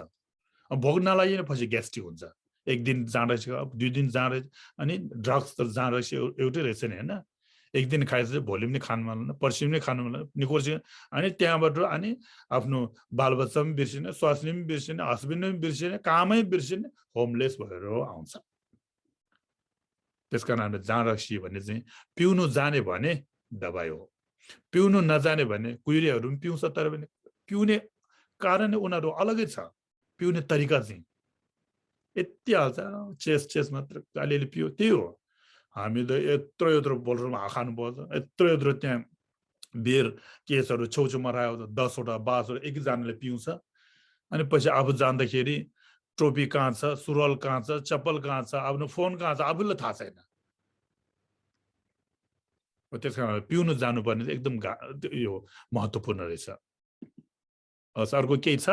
अब भोक नलागिन पछि ग्यास्ट्रिक हुन्छ एक दिन जाँडा सिका 2 दिन जाँडा अनि ड्रग्स त जाँडा एउटै रहेछ नि हैन एक दिन खाएपछि भोलि पनि खानु मन पर्सि पनि खानु मन निकोर्सि अनि त्यहाँबाट अनि आफ्नो बालबच्चा पनि बिर्सिने स्वास्नी पनि बिर्सिने हस्बेन्ड पनि बिर्सिने कामै बिर्सिने होमलेस भएर आउँछ त्यसकारण हामीले जाँडसी भन्ने चाहिँ पिउनु जाने भने दबाई हो पिउनु नजाने भने कुहिरेहरू पनि पिउँछ तर पनि पिउने कारण उनीहरू अलगै छ पिउने तरिका चाहिँ यति हाल्छ चेस मात्र अलिअलि पियो त्यही हो हामी त यत्रो बोल्डरमा खानु पर्छ यत्रो त्यहाँ बियर केसहरू छेउछेउमा राखेको 10 वटा 12 वटा एकजनाले पिउँछ अनि पछि आफू जाँदाखेरि टोपी कहाँ छ सुरुवाल कहाँ छ चप्पल कहाँ छ आफ्नो फोन कहाँ छ आफूलाई थाहा छैन त्यस कारण पिउनु जानुपर्ने एकदम यो महत्त्वपूर्ण रहेछ अर्को केही छ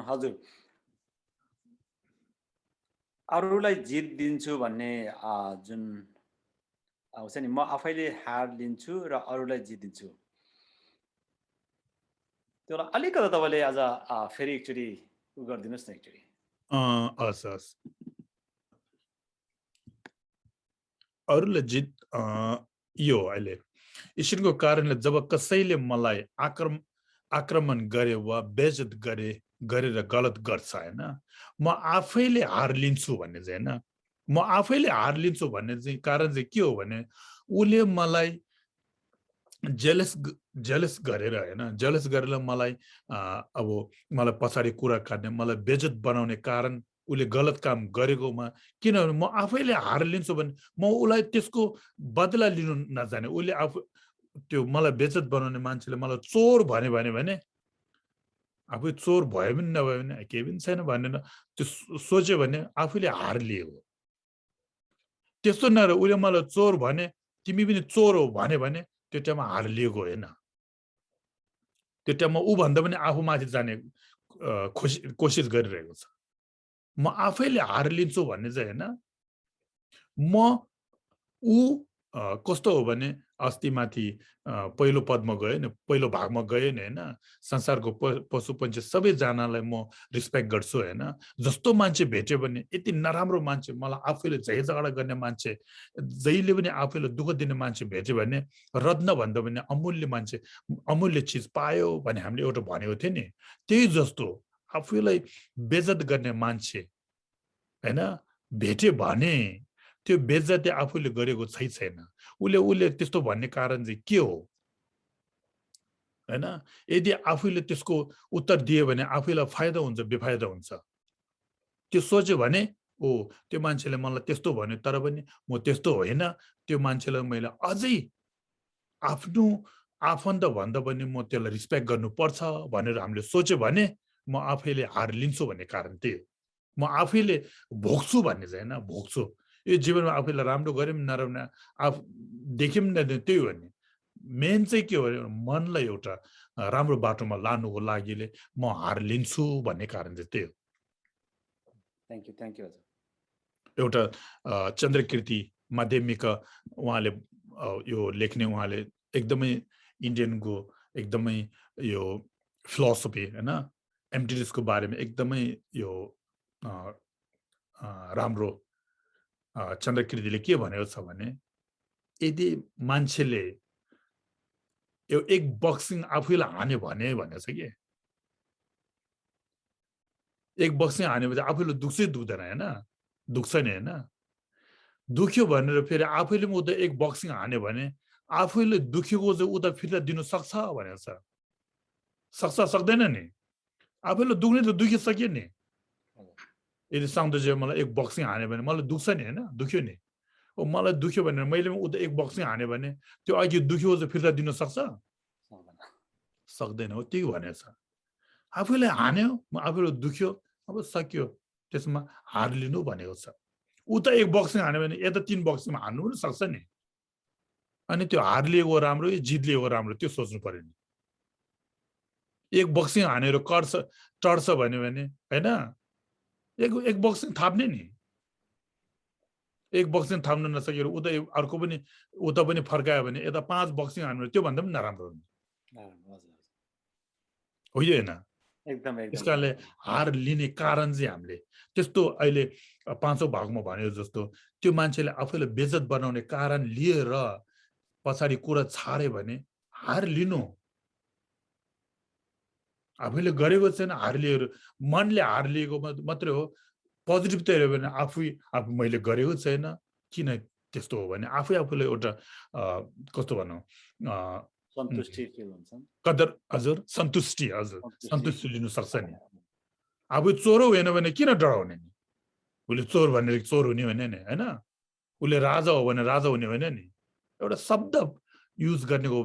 हजुर अरूलाई जित दिन्छु भन्ने जुन आउँछ नि म आफैले हार लिन्छु र अरूलाई जित दिन्छु त्यसलाई अलिकति तपाईले आज फेरि एकचोटि गरिदिनुहोस् न एकचोटि हस् अरूलाई जित यो अहिले ईश्वरको कारणले जब कसैले मलाई आक्रमण गरे वा बेइज्जत गरेर गलत गर्छ हैन म आफैले हार लिन्छु भन्ने चाहिँ हैन म आफैले हार लिन्छु भन्ने चाहिँ कारण चाहिँ के हो भने उले मलाई जेलस गरेर हैन जेलस गरेर मलाई अब मलाई पछाडी कुरा काट्ने मलाई बेइज्जत बनाउने कारण उले गलत काम गरेकोमा किनभने म आफैले हार लिन्छु भने म उलाई त्यसको बदला लिनु नजाने उले आफू त्यो मलाई बेइज्जत बनाउने मान्छेले मलाई चोर भने आफै चोर भयो पनि नभयो भने केही पनि छैन भनेर त्यो सोच्यो भने आफूले हार लियो त्यस्तो नर उले मलाई चोर भने तिमी पनि चोर हो भने त्यो टाइममा हार लिएको होइन त्यो टाइममा ऊ भन्दा पनि आफू माथि जाने कोसिस गरिरहेको छ म आफैले हार लिन्छु भन्ने चाहिँ हैन म ऊ कस्तो हो भने अस्ति माथि पहिलो पदमा गयो नि पहिलो भागमा गयो नि हैन संसारको पशु पन्छी सबैजनालाई म रिस्पेक्ट गर्छु हैन जस्तो मान्छे भेट्यो भने यति नराम्रो मान्छे मलाई आफैले झै झगडा गर्ने मान्छे जहिले पनि आफैले दुःख दिने मान्छे भेट्यो भने रत्न भन्दा पनि अमूल्य मान्छे अमूल्य चीज पायो भने हामीले एउटा भनेको थियो नि त्यही जस्तो आफैलाई बेइज्जत गर्ने मान्छे हैन भेट्यो भने त्यो बेइज्जती आफूले गरेको छैन उले त्यस्तो भन्ने कारण चाहिँ के हो हैन यदि आफूले त्यसको उत्तर दियो भने आफूलाई फाइदा हुन्छ बेफाइदा हुन्छ त्यो सोच्यो भने ओ त्यो मान्छेले मलाई त्यस्तो भन्यो तर पनि म त्यस्तो होइन त्यो मान्छेलाई मैले अझै आफ्नो आफन्त भन्दा पनि म त्यसलाई रिस्पेक्ट गर्नुपर्छ भनेर हामीले सोच्यो भने म आफैले हार लिन्छु भन्ने कारण त्यही हो म आफैले भोग्छु भन्ने चाहिँ हैन भोग्छु यो जीवनमा आफैलाई राम्रो गर्यौं नराम्रो आफ देख्यौं न त्यही हो नि मेन चाहिँ के हो मनलाई एउटा राम्रो बाटोमा लानुको लागिले म हार लिन्छु भन्ने कारण चाहिँ त्यही हो थ्यांक यू हजुर एउटा चन्द्रकीर्ति माध्यमिक उहाँले यो लेख्ने उहाँले एकदमै इन्डियनको एकदमै यो फिलोसफी हैन एम्प्टिनेसको बारेमा एकदमै यो राम्रो चन्द्रकीर्तिले के भनेको छ भने यदि मान्छेले यो एक बक्सिङ आफैलाई हान्यो भने भनेको छ के एक बक्सिङ हान्यो भने आफैले दुख्छै दुख्दैन हैन दुख्छ नि हैन दुख्यो भनेर फेरि आफैले उता एक बक्सिङ हान्यो भने आफैले दुखेको चाहिँ उता फिर्ता दिन सक्छ भनेको छ सक्छ सक्दैन नि आफैले दुख्ने त दुखिसक्यो नि यदि साउन्डले मलाई एक बक्सिङ हान्यो भने मलाई दुख्छ नि हैन दुख्यो नि ओ मलाई दुख्यो भने मैले उता एक बक्सिङ हान्यो भने त्यो अघि दुख्यो चाहिँ फिर्ता दिन सक्छ सक्दैन हो त्यही भनेको छ आफैले हान्यो आफैले दुख्यो अब सक्यो त्यसमा हार लिनु भनेको छ उता एक बक्सिङ हान्यो भने यता 3 बक्सिङमा हान्नु पनि सक्छ नि अनि त्यो हार लिएको राम्रो जित लिएको राम्रो त्यो सोच्नु पर्यो नि एक बक्सिङ हानेर टर्छ भन्यो भने हैन एक बक्सिङ थाप्ने नि एक बक्सिङ थाप्न नसकेर उता अर्को पनि उता पनि फर्कायो भने यता 5 बक्सिङ हान्नु त्यो भन्दा पनि नराम्रो हो यो हैन एकदम त्यसकारणले हार लिने कारण चाहिँ हामीले त्यस्तो अहिले 5औं भागमा भनेको जस्तो त्यो मान्छेले आफैले बेइज्जत बनाउने कारण लिएर पछाडी कुरा छाडे भने हार लिनु आफैले गरेको छैन हार लिएर मनले हार लिएको मात्रै हो पोजिटिभ त हेर्यो भने आफू मैले गरेको छैन किन त्यस्तो हो भने आफूले एउटा कस्तो भनौं सन्तुष्टि फिल हुन्छ कदर हजुर सन्तुष्टि लिनु सक्छ नि आफू चोरो होइन भने किन डराउने नि उले चोर भनेर चोर हुने होइन नि हैन उले राजा हो भने राजा हुने होइन नि एउटा शब्द युज गर्नेको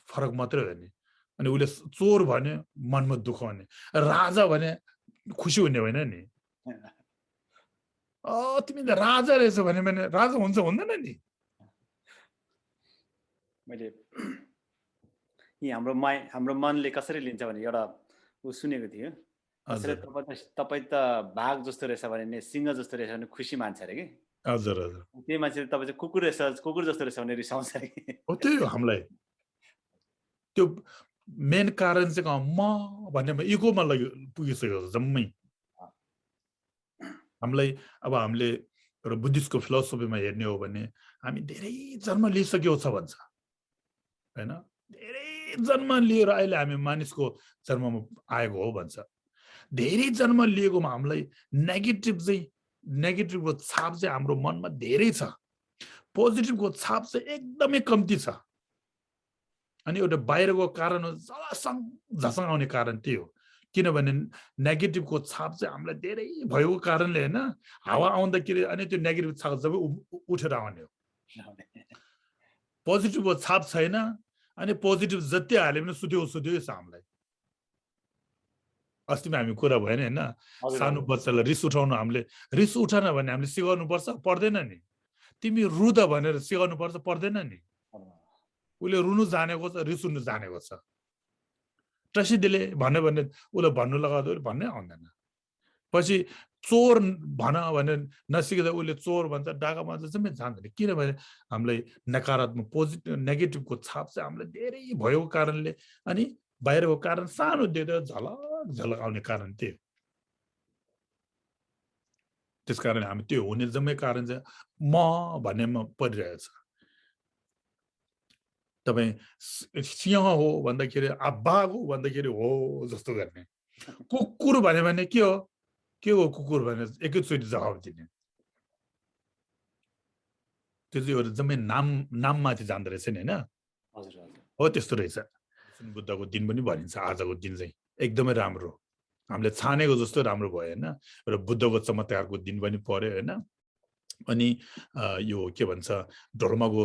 फरक मात्रै हो नि अनि उले चोर भने मनमा दुःख हुने राजा भने खुसी हुने होइन नि तिमी त राजा रहेछ भने राजा हुन्छ हुँदैन नि मैले हाम्रो मनले कसरी लिन्छ भने एउटा सुनेको थियो कसरी तपाई त बाघ जस्तो रहेछ भने सिंह जस्तो रहेछ भने खुसी मान्छ अरे के हजुर त्यही मान्छे तपाई चाहिँ कुकुर जस्तो रहेछ भने रिसाउँछ अरे हो त्यही हो हामीलाई त्यो मेन कारण चाहिँ म भन्नेमा इगोमा पुगिसकेको छ जम्मै हामीलाई अब हामीले एउटा बुद्धिस्टको फिलोसफीमा हेर्ने हो भने हामी धेरै जन्म लिइसकेको छ भन्छ हैन धेरै जन्म लिएर अहिले हामी मानिसको जन्ममा आएको हो भन्छ धेरै जन्म लिएकोमा हामीलाई नेगेटिभको छाप चाहिँ हाम्रो मनमा धेरै छ पोजिटिभको छाप चाहिँ एकदमै कम्ती छ अनि एउटा बाहिरको कारण झसँग आउने कारण त्यही हो किनभने नेगेटिभको छाप चाहिँ हामीलाई धेरै भएको कारणले हैन हावा आउँदाखेरि अनि त्यो नेगेटिभ छाप जब उठेर आउने हो पोजिटिभको छाप छैन अनि पोजिटिभ जति हाले पनि सुत्यो छ हामीलाई अस्तिमा हामी कुरा भएन हैन सानो बच्चालाई रिस उठाउनु हामीले रिस उठान भने हामीले सिकाउनु पर्छ पर्दैन नि तिमी रुदा भनेर सिकाउनु पर्छ पर्दैन नि उले रुनु जानेको छ रिस उठ्नु जानेको छ ट्रसिडीले भन्यो भने उले भन्नु लगाउँदा भन्नै आउँदैन पछि चोर भन भने नसिक्दा उसले चोर भन्छ डाका भन्छ चाहिँ जान्दैन किनभने हामीलाई नकारात्मक पोजिटिभ नेगेटिभको छाप चाहिँ हामीलाई धेरै भएको कारणले अनि बाहिरको कारण सानो देख्दा झलक झलक आउने कारण त्यो त्यसकारण हामी त्यो हुने जम्मै कारण चाहिँ म भन्नेमा परिरहेछ तपाईँ सिंह हो भन्दाखेरि बाघ हो भन्दाखेरि हो जस्तो गर्ने कुकुर भन्यो भने के हो कुकुर भने एकैचोटि जवाब दिने त्यो चाहिँ एउटा जम्मै नाममाथि जान्दो रहेछ नि होइन हो त्यस्तो रहेछ बुद्धको दिन पनि भनिन्छ आजको दिन चाहिँ एकदमै राम्रो हामीले छानेको जस्तो राम्रो भयो होइन र बुद्धको चमत्कारको दिन पनि पर्यो होइन अनि यो के भन्छ धर्मको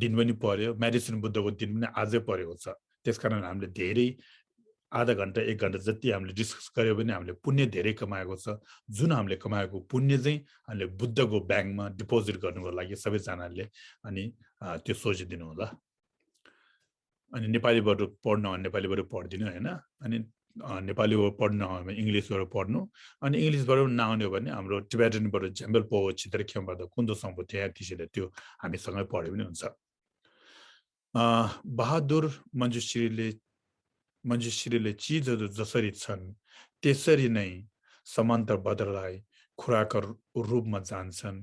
दिन पनि पर्यो मेडिसिन बुद्धको दिन पनि आजै परेको छ त्यसकारण हामीले धेरै आधा घन्टा 1 घन्टा जति हामीले डिस्कस गर्यो भने हामीले पुण्य धेरै कमाएको छ जुन हामीले कमाएको पुण्य चाहिँ हामीले बुद्धको ब्याङ्कमा डिपोजिट गर्नुको लागि सबैजनाले अनि त्यो सोचिदिनु होला अनि नेपालीबाट पढ्न नेपालीबाट पढ्दिनु हैन अनि नेपालीबाट पढ्न भने इंग्लिशबाट पढ्नु अनि इंग्लिशबाट नआउने भने हाम्रो टिबेटनबाट झ्याम्बल पो चित्रख्यमबाट कुन्दो सम्पो त्यहाँ त्यसैले त्यो हामीसँगै पढ्यो पनि हुन्छ बहादुर मञ्जुश्रीले चीजहरू जसरी छन् त्यसरी नै समान्तर बदललाई खुराक रूपमा जान्छन्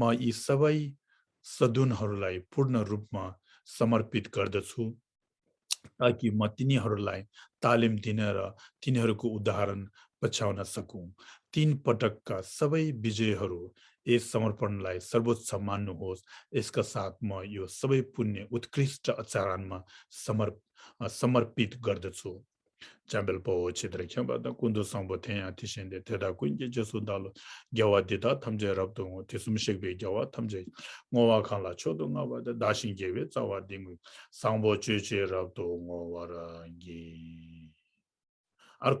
म यी सबै सदुनहरूलाई पूर्ण रूपमा समर्पित गर्दछु ताकि म तिनीहरूलाई तालिम दिन र तिनीहरूको उदाहरण पछ्याउन सकूं 3 पटकका सबै विजयहरू यस समर्पणलाई सर्वोच्च मान्नुहोस् यसका साथ म यो सबै पुण्य उत्कृष्ट आचरणमा समर्पित गर्दछु Jambel po chidra kyamba da kundu sambo tenya tishende teda kunje jesu dalo gyawa dida tamje rabdo tisum shekbe gyawa tamje ngowa khanla chodo ngawa da dashin gewe tsawa dingu sambo cheche rabdo ngowa ra gi